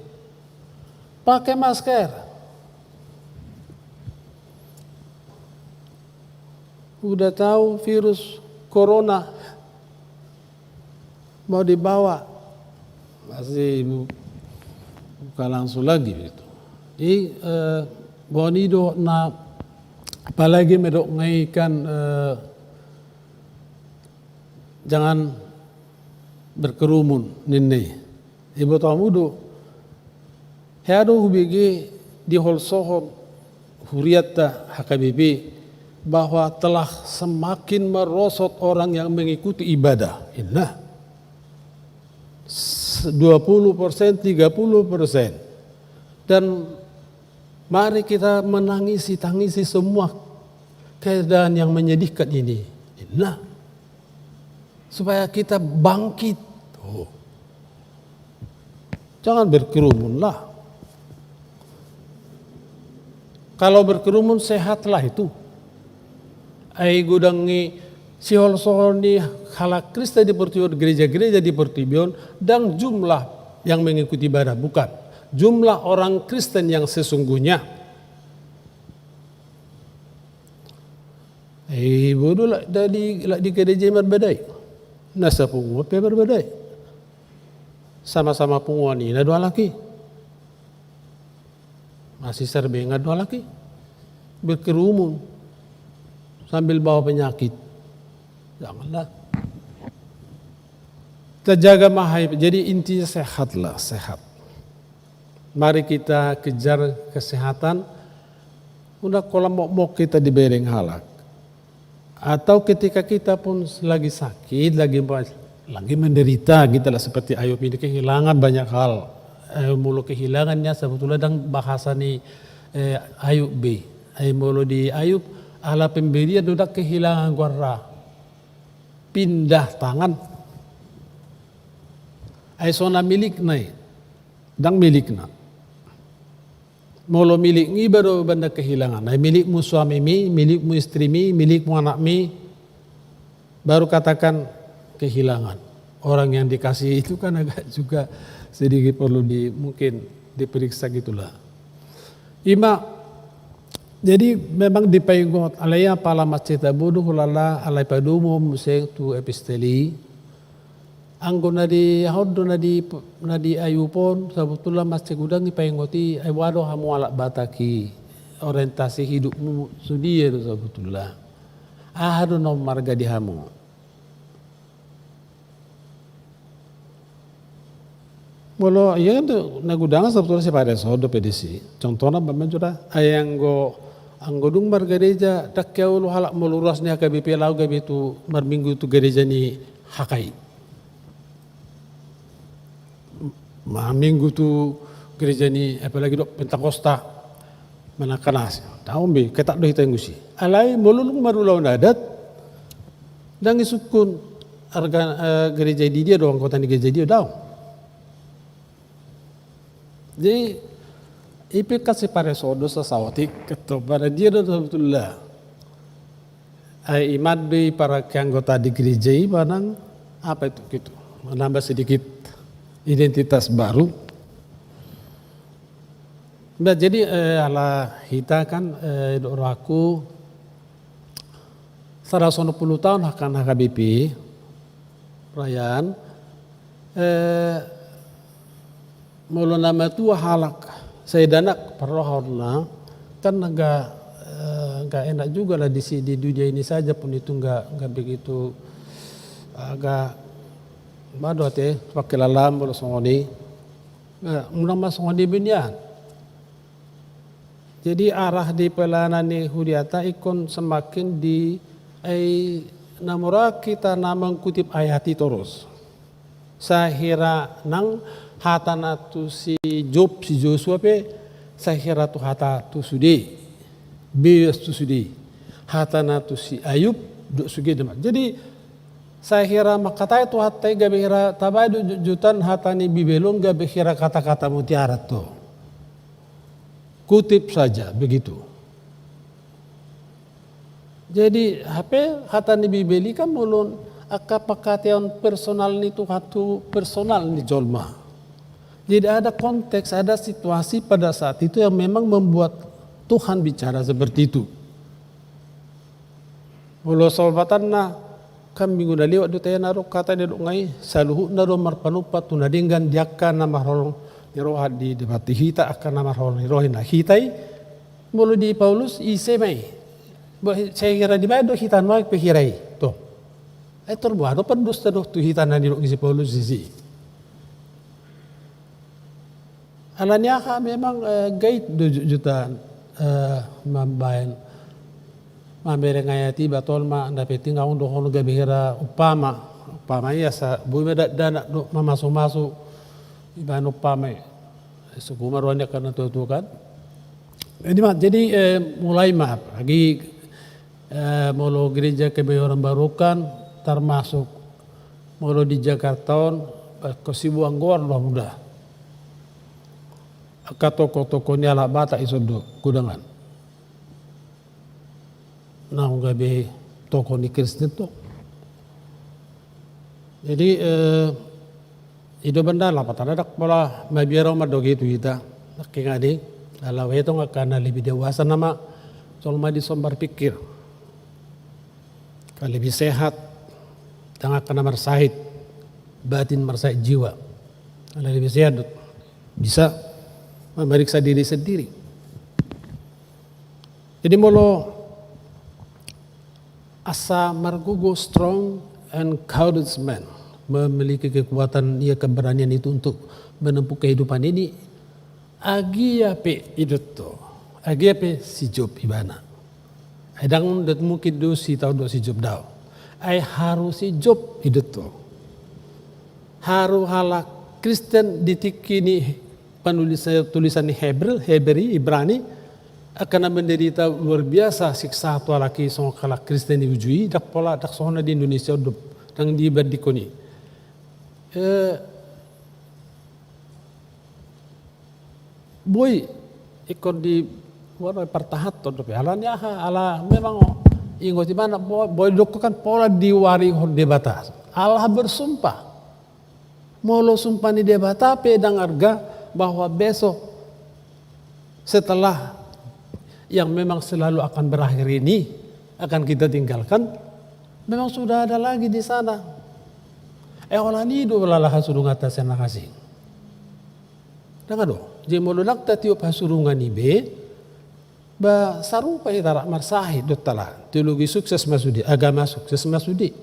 Pakai masker. Udah tahu virus corona mau dibawa, masih bu-, buka langsung lagi begitu. Jadi, eh, boha ni do na, apalagi medok nga i kan, eh, jangan berkerumun, ninna i. Iboto hamu do, hea do hubege di holsohon hurianta H K B P bahwa telah semakin merosot orang yang mengikuti ibadah, ninna. S-, dua puluh persen, tiga puluh persen. Dan mari kita menangisi, tangisi semua keadaan yang menyedihkan ini, ninna. Supaya kita bangkit. Oh. Jangan berkerumun lah. Kalau berkerumun, sehatlah itu. Ai godang ni siholsohon ni halak Kristen di portibi on, gereja-gereja di portibi on, ndang jumlah yang mengikuti ibadah, bukan. Jumlah orang Kristen yang sesungguhnya. Eh, bodo lah, da di, lah di gereja marbadai. Na sapunguan pe marbadai. Sama-sama punguan i, ninna do halak i. Masih serbengan do halak i. Berkerumun. Sambil bawa penyakit. Janganlah. Kita jaga ma hape. Jadi intinya sehatlah, sehat. Mari kita kejar kesehatan. Unang holan mokmok kita dibereng halak. Atau ketika kita pun lagi sakit, lagi, lagi menderita, kita lah seperti Ayub ini, kehilangan banyak hal. Eh, molo kehilangan nian sabotulna ndang bahasa ni, eh, Ayub be. Ai molo di Ayub, ala pemberian do, ndang kehilangan goarna. Pindah tangan. Ai so na milikna i, ndang milikna. Molo milikmu i baru ndang kehilangan. Ai milikmu suamimi, milikmu istrimi, milikmu anakmi. Baru katakan kehilangan. Orang yang dikasihi itu kan agak juga sedikit perlu di, mungkin diperiksa gitulah. Ima, jadi memang dipaingot, alai apala mansai tabodo hulala, alai padomu muse tu epistel i. Anggo na di, aha do, na di, na di Ayub on, sabotulna mansai godang dipaingot i, ai boha do hamu halak Batak i, orientasi hidupmu sude do sabotulna. Aha do na marga di hamu? Molo, ia kan tu, na godang sabotulna sipareso dope disi. Contohna, bamma jura, ai anggo, anggo dung margareja, ndang hea olo halak molo ruas ni H K B P laho gabe tu marminggu tu gareja ni H K I. Marminggu tu gareja ni, apalagi do Pentakosta. Manang na asi. Daong be, ketat do hita inggusi. Alai molo dung marulaon adat, ndang disungkun arga, eh, gareja di dia do, anggota ni gareja dia, daong. Jadi, i pe kan sipareso do sasaotik, keto pada dia do sabotulna. Ai ima do i para keanggota di gareja i manang apa itu gitu. Menambah sedikit identitas baru. Nah, jadi, eh, ala hita kan, eh, dok rohangku, sada songon pulu taon hakan H K B P, Ryan, eh, molo na matua halak, sai dakdanak parrohaonna, kan agak, eh, agak enak juga lah di si-, di dunia ini saja pun itu enggak, enggak begitu, agak, mado ate, pakai lalam molo songon i. Nah, muna ma songon i be nian. Jadi arah di pelayanan ni huria ta ingkon semakin di, ai, na mura hita na mengkutip ayat i torus. Sahira nang hata na tu si Job, si Josua pe, sahira tu hata tu sude. Bias tu sude. Hata na tu si Ayub, dok sude nama. Jadi, sahira mangkatai tu hata i gabe hira tabaen do jotjotan hata ni Bibel on gabe hira kata-kata mutiara tu. Kutip saja, begitu. Jadi, hape hata ni Bibel i kan molo angka pangkataion personal ni Tuhan tu personal ni jolma. Jadi ada konteks, ada situasi pada saat itu yang memang membuat Tuhan bicara seperti itu. Molo saopatanna, kan minggu na lewat do tahe na ro hata ni dok ngai, saluhutna do marpanumpa tu na denggan di angka na marholong ni roha di, di bati hita, angka na marholong ni roha na hita i, molo di Paulus, ise ma i. Ba, sahira dibaen do hita nuaeng pe hira i. To. Ai tor boha do pandosta do tu hita na nidok ni si Paulus disi. Alani aha memang, eh, gait do jotjotan, eh, mambaen, mamereng ayat i, ba tol ma, na penting au dohonon gabe hira umpama, umpama i asa boi ma dakdanak do mamasumasu, ibaen umpama i. Suku ma roha ni angka na tuatua kan. Jadi ma, jadi, eh, mulai ma, apalagi, eh, molo Gereja Kebayoran Baru kan termasuk molo di Jakarta on, eh, kesibuan goar do muda. Angka toko-toko ni halak Batak i son do godangan. Naung gabe toko ni Kristen do. Jadi, eh, i do banda lapat ada dak pola mabiar au mandok i tu hita. Nangkin adi, ala uetong angka na lebih dewasa nama, jolma dison marpikir. Angka lebih sehat, dang angka na marsahit batin, marsahit jiwa. Ala lebih sehat do. Bisa memeriksa diri sendiri. Jadi molo asa margogo, strong and courageous man, memiliki kekuatan, ia keberanian itu untuk menempuh kehidupan ini, agia pe i do tong, agia pe si Job ibana. Ai dang dot mungkin do si tau do si Job dao. Ai haru si Job i do tong. Haru halak Kristen di tingki ni Panulis, tulisan ni Hebrew, Hebrew, Ibrani, angka na menderita luar biasa siksa tu halak i songon halak Kristen di uju i, ndang pola, ndang songon na di Indonesia on do, ndang dibandingkon i. Eh, boi, ingkon di, bona, partahanhon dope, ala ni aha, ala memang ingot ibana, bo-, boi didok kan pola diwarihon Debata. Allah bersumpah. Molo sumpah ni Debata pe ndang arga bahwa besok setelah yang memang selalu akan berakhir ini akan kita tinggalkan, memang sudah ada lagi di sana. Eh, holan i do lala hasurunganta sian na asing. Ndang adong. Jadi molo ndang tatiop hasurungan i be, ba sarupa hita rap marsahit do tala. Teologi sukses ma sude, agama sukses ma sude.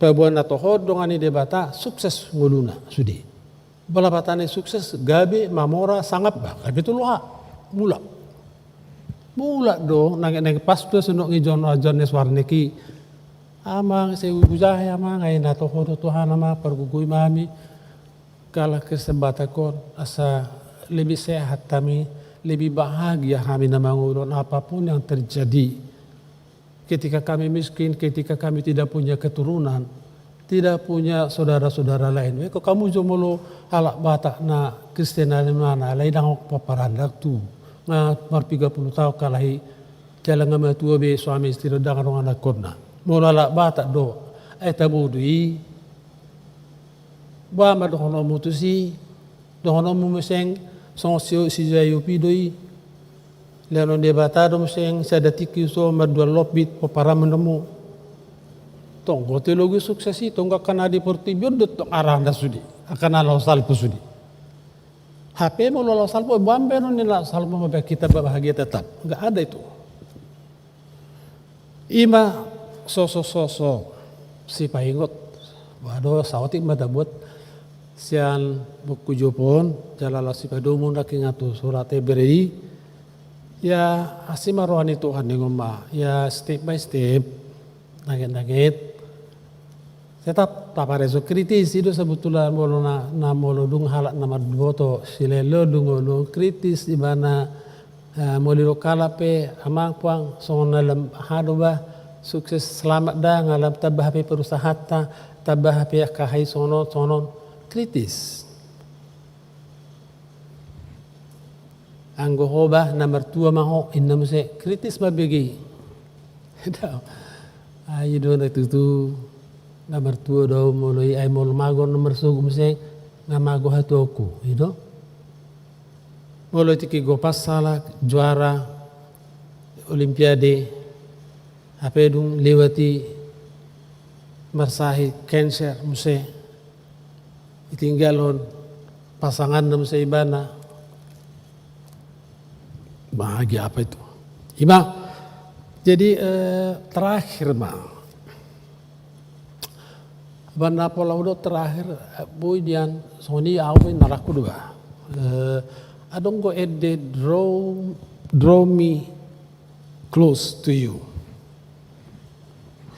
Paboa na toho dongan ni Debata sukses ngoluna sude. Bola patane sukses, gabe, mamora, sangap, bah, gabe tu loha. Mulak. Mulak do, nangke-nangke pas do sonok ngijon ajon ni suarneki. Amang, sai hujaha i amang, ai na toho do Tuhan amang, pargogoi ma hami. Halak Kristen Batak on, asa lebih sehat hami, lebih bahagia hami na mangoloi on, apapun yang terjadi. Ketika kami miskin, ketika kami tidak punya keturunan, tidak punya saudara-saudara lain. Eko kamu jo molo halak Batak na Kristen na lemana, alai ndang pomparan ndang tu. Nga marpiga pulu taon kalahi, jala nga matua be suami istri ndang adong anakkonna. Molo halak Batak do, ai tabodo i, boha ma dohononmu tusi, dohononmu muse songon si, si Jayopi do i. Lehonon Debata do muse sada tingki so marduan lombit pomparanmu. Tong do teologi sukses i, tong angka na di portibi on do tong arahna sude, angka na laho salpu sude. Hape molo laho salpu, boan be non ni laho salpu ma be kita bahagia tetap. Nggak ada itu. Ima soso-soso sipaingot. Waduh, saotik ma tabuat sian buku Job on, jala laos sipadomu nangkin tu surat Heber i. Ya, asi ma roha ni Tuhan, ningon ma. Ya, step by step, nangkin-nangkin. Tetap tapareso kritis, i do sebetulna molo na, na molo dung halak na marboto, silehon-lehon do ngolu kritis, ibana, eh, molo didok halak pe, amang puang, songon na lam, aha do bah, sukses selamat da, nga lam tamba hape perusahaanta, tamba hape angka aha i songon on, songon on, kritis. Anggo ho bah, na martua ma ho, inna muse, kritis ma bege i. Ai i do na tutu, na martua do au molo i, ai molo mago na marsogot muse, nga mago hatuaonku, i do. Molo tingki gopas halak, juara, olimpiade, hape dung lewat i marsahit, cancer muse. Ditinggalhon pasanganna muse ibana. Bahagia apa itu? Ima, jadi, eh, terakhir ma. Ba na pola hudok terakhir, eh, boi dian, songon i au pe na rangku do ba. Eh, adong do ende, draw, draw me close to you.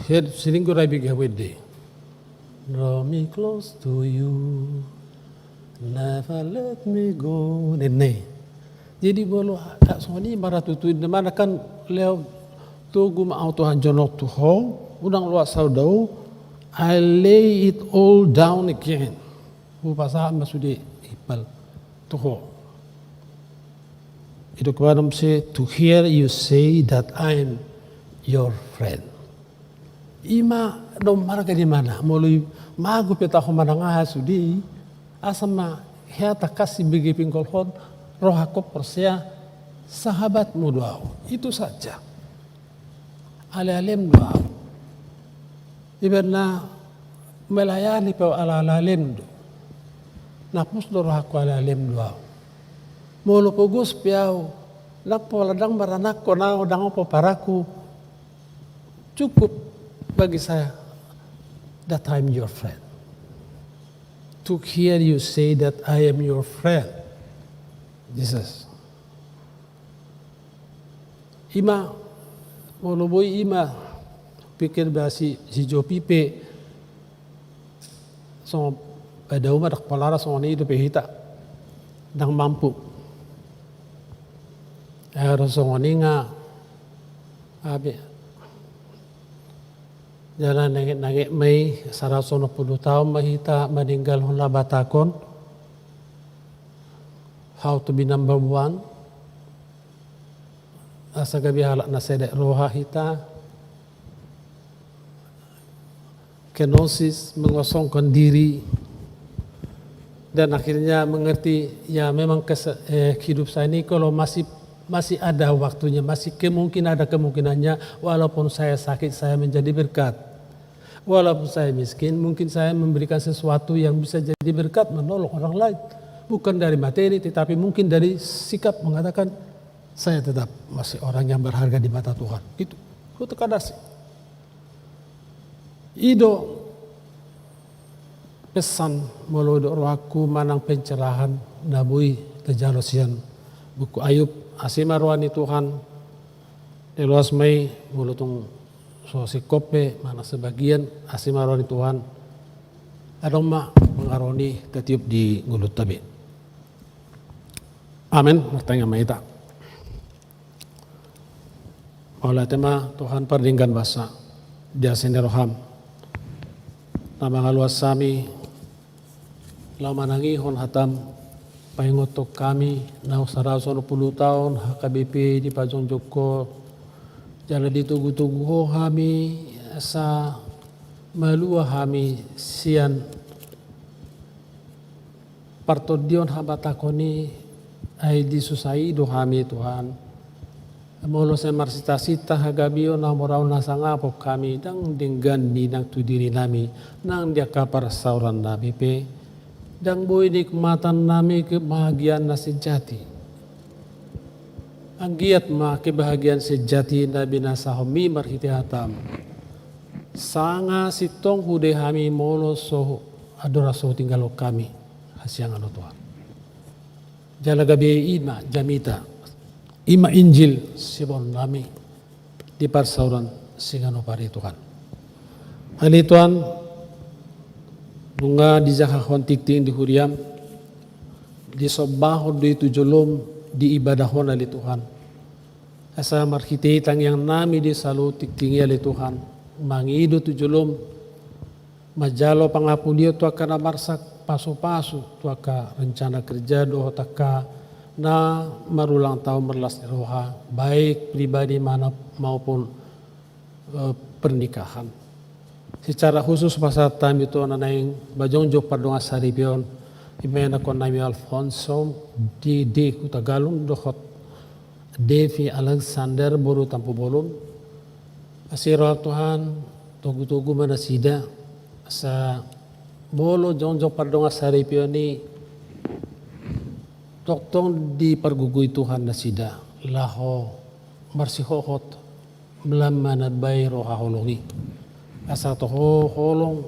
Sian, sian Inggris ra bege hamu ende. Draw me close to you, never let me go. Ninna i. Jadi molo, ah, songon i ma ra tutu, ninna ma na kan, Leo, togu ma au Tuhan jonok tu ho, unang loas au dao, I lay it all down again. Hupasahat ma sude impal tu ho. Didok ibana muse, to hear you say that I am your friend. Ima na marga di mana, molo i mago pe taho manang aha sude i, asa ma hea tangkas sibege pinggolhon, rohangkon porsea sahabatmu do au. Itu saja. Alealem do au. Ibana melayani pe au ala alealem do. Na pos do rohangku alealem do au. Molo pogos pe au, ndang pola ndang maranakon au, ndang pomparanku, cukup bagi saya that I'm your friend. To hear you say that I am your friend. Jesus. Ima, molo boi ima, pikir ba si, si Job i pe, songon, eh, dao ma ndang pola ra songon i dope hita. Ndang mampu. Harus songon i nga. Abe. Jala nanget-nanget ma i, saratus onom pulu taon ma hita maninggalhon habatahon. How to be number one. Asa gabe halak na sedek roha hita. Kenosis, mengosongkan diri, dan akhirnya mengerti, ya memang kes- eh, hidup saya ini kalau masih masih ada waktunya, masih kemungkin ada kemungkinannya, walaupun saya sakit, saya menjadi berkat. Walaupun saya miskin, mungkin saya memberikan sesuatu yang bisa jadi berkat, menolong orang lain. Bukan dari materi, tetapi mungkin dari sikap mengatakan, saya tetap masih orang yang berharga di mata Tuhan. Itu. Itu kadasi. I do pesan molo di rohangku manang pencerahan na boi tajalo sian buku Ayub. Asi ma roha ni Tuhan. Diloas ma i molo tung so singkop pe manang sebagian, asi ma roha ni Tuhan. Adong ma pangaroni tatiup di ngolunta be. Amen. Martangiang ma hita. Mauliate ma Tuhan pardenggan basa di asi ni roham. Na mangaluas hami laho manangihon hatam, paingothon hami naung saratus onom pulu taon H K B P dipajongjong Ho, jala ditogu-togu Ho hami asa malua hami sian partondion habatahon i, ai di susa i do hami Tuhan. Molo sai marsita-sita hagabeon, hamoraon, hasangapon hami, ndang denggan ni nang tu diri nami, nang di angka parsaoran nami pe, ndang boi nikmatan nami kebahagiaan na sejati. Anggiat ma kebahagiaan sejati na binasahon mi marhite hatam. Sanga sintong huida hami molo so andorang so hutinggalhon hami hasiangan on Tuhan. Jala gabe i ma jamita, i ma Injil siboan nami di parsaoran siganup ari Tuhan. Ale Tuhan, nunga dijahahon tingting di huriam, disombahon do i tu jolom, diibadahon ale Tuhan. Asa marhite tangiang nami di saluhut tingting i ale Tuhan, mangido tu jolom, manjalo pangapulion tu angka na marsak pasu-pasu tu angka rencana kerja dohot angka na marulang tahun marlas ni roha, baik pribadi mana maupun eh, pernikahan. Secara khusus pasahat hami tu na naeng pajongjong pardongan saripeon, i ma anakkonami Alfonso, Dede Hutagalung dohot Devi Alexander boru Tampubolon. Asi roham Tuhan, togu-togu ma nasida, asa molo jongjong pardongan saripeon i tongtong dipargogoi Tuhan nasida laho marsihohot, mlam manambai roha holong i. Asa toho holong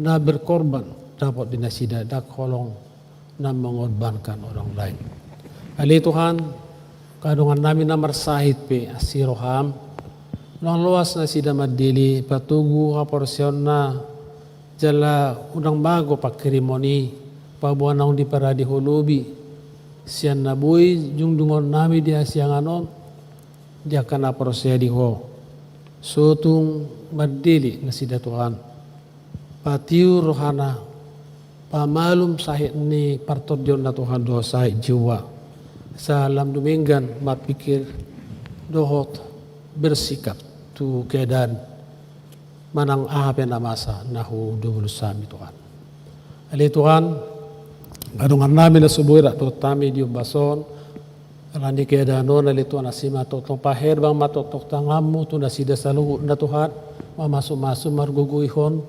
na berkorban dapot di nasida, ndang holong na mengorbankan orang lain. Ale Tuhan, angka dongan nami na marsahit pe, asi roham, unang loas nasida mandele, patogu haporseaonna, jala unang mago pangkirimon i, paboa naung diparade Ho lobi sian na boi jungdungon nami di hasiangan on, di angka na porsea di Ho. So tung mandele nasida Tuhan, patiur rohana, pamalum sahit ni partondionna Tuhan dohot sahit jiwa, asa lam dumenggan marpikir dohot bersikap tu keadaan manang aha pe na masa na hudomu hami Tuhan. Ale Tuhan, angka dongan nami na so boi rap dohot hami di ombas on, ala ni keadaan on ale Tuhan, asi ma tongtong paherbang ma tongtong tanganmu tu nasida saluhutna Tuhan, mamasu-masu margogoihon,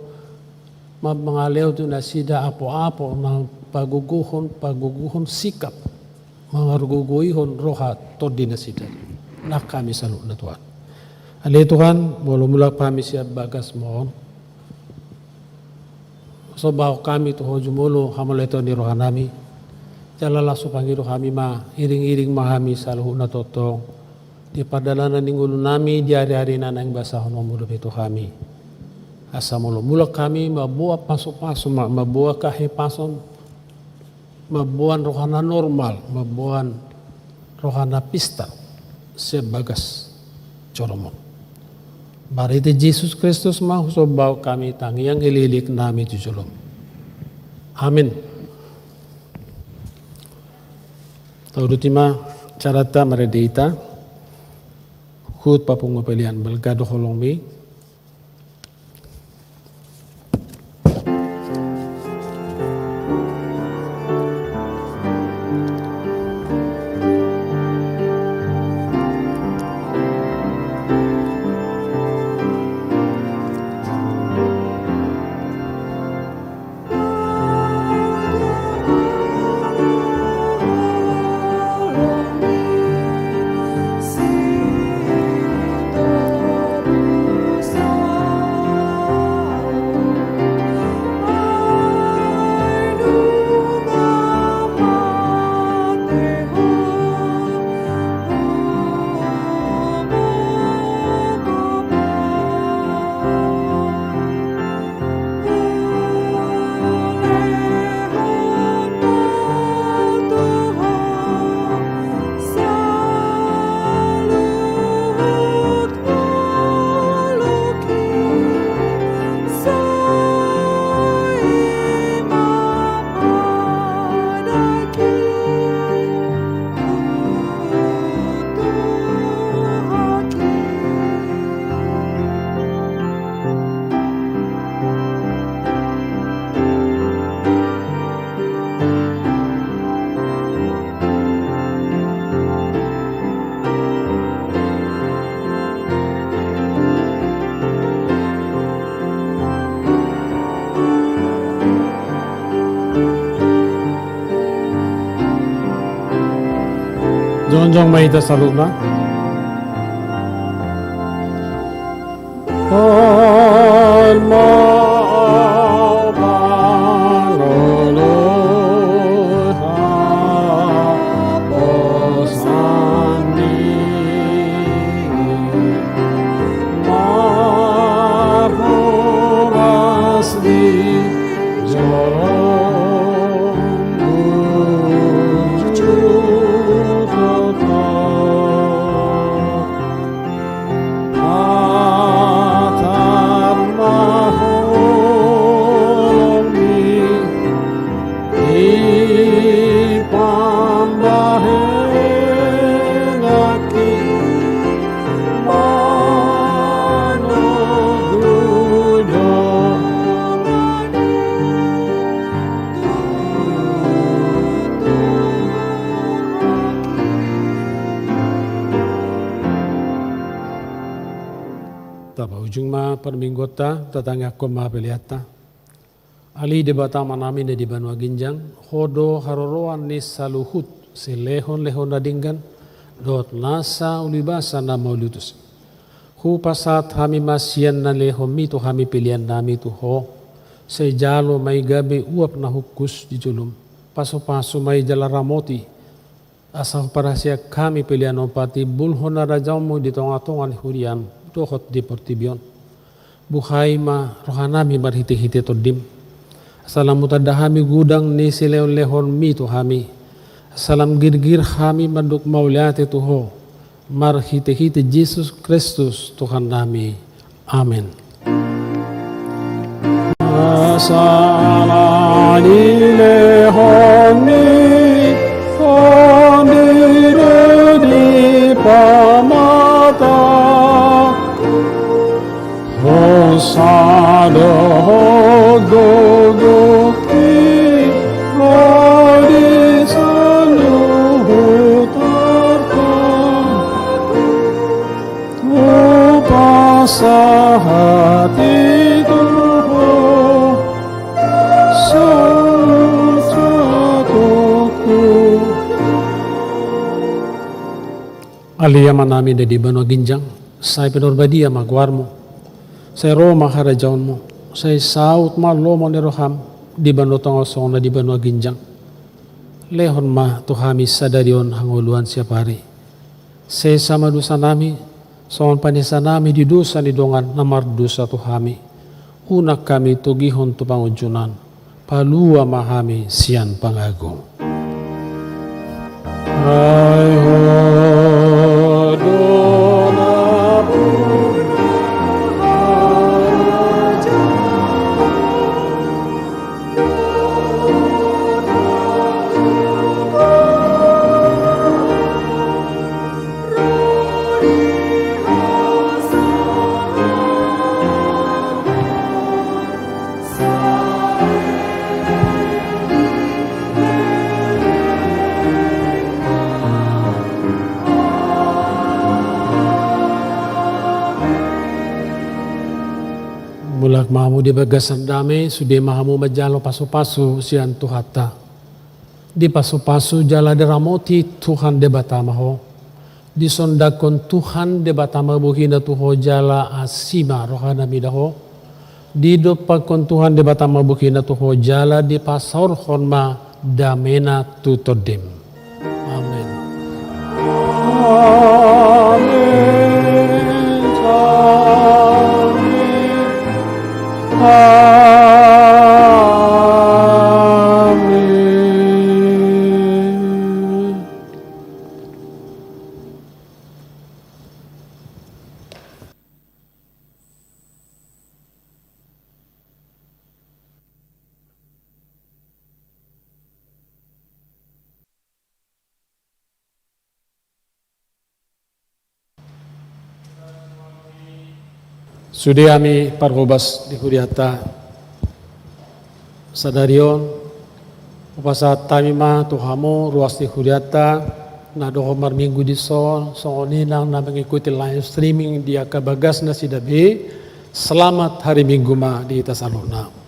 ma- mangalehon tu nasida apo-apo na pagogohon, pagogohon sikap, margogoihon roha tondi nasida. Nang hami saluhutna Tuhan. Ale Tuhan, molo mulak hami sian bagasmu on, sombahon hami tu Ho jumolo hamauliateon ni roha nami. Jala langsung pangido hami ma, iring-iring ma hami saluhutna tongtong di pardalanan ni ngolu nami di ari-ari na naeng basahononmu dope tu hami. Asa molo mulak hami mamboan pasu-pasu ma, mamboan hahipason, mamboan rohana normal, mamboan rohana pistar sian bagas jolom on. Marhite Jesus Kristus ma husombahon hami tangiang elekelek nami tu jolom. Amin. Tauduti ma carata marende hita. Huhut papungu pelean balga do holong mi. Jongjong ma hita saluhutna. Tapaujung ma parmingguonta, tatangiangkon ma peleanta. Ale Debata Amanami na di banua ginjang, Ho do haroroan ni saluhut silehonlehon na denggan dohot nasa ulibasa na mauliutus. Hupasahat hami ma sian na nilehonmi tu hami peleannami tu Ho. Sai jalo ma i gabe uap na hungkus di jolom. Pasupasu ma i jala ramoti, asa huparhaseang hami pelean on patimbulhon harajaonmu di tongatonga ni huriam dohot di portibi on. Buhai ma rohanami marhitehite Tondim, asa lam hutanda hami godang ni silehonlehonmi tu hami, asa lam girgir hami mandok mauliate tu Ho. Marhitehite Jesus Kristus Tuhannami. Amen. Asa na nilehonmi Ho di dipamata, hosa dohot gogongki Ho di saluhut arta. Hupasahat i tu Ho saluhut hatungku. Ale Amanami na di banua ginjang, sai pinarbadia ma goarmu. Sai ro ma harajaonmu. Sai saut ma lomo ni roham di banua tonga on songon na di banua ginjang. Lehon ma tu hami sadari on hangoluan siapari. Sesa ma dosanami, songon panesanami di dosa ni dongan na mardosa tu hami. Unang hami togihon tu pangunjunan, Palua ma hami sian pangago. Ai ho do na Mulak ma hamu di bagasan dame, sude ma hamu manjalo pasupasu sian Tuhanta. Dipasupasu jala diramoti Tuhan Debata ma ho. Disondangkon Tuhan Debata ma bohina tu ho jala asi ma rohana mida ho. Didompakkon Tuhan Debata ma bohina tu ho jala dipasaorhon ma damena tu tondim. Amen. Amen. Amen. Amen. Sude hami parhobas di hurianta sadari on, hupasahat hami ma tu hamu ruas ni hurianta na dohot marminggu dison, songon i nang na mengikuti live streaming di angka bagas nasida be, selamat hari Minggu ma di hita saluhutna.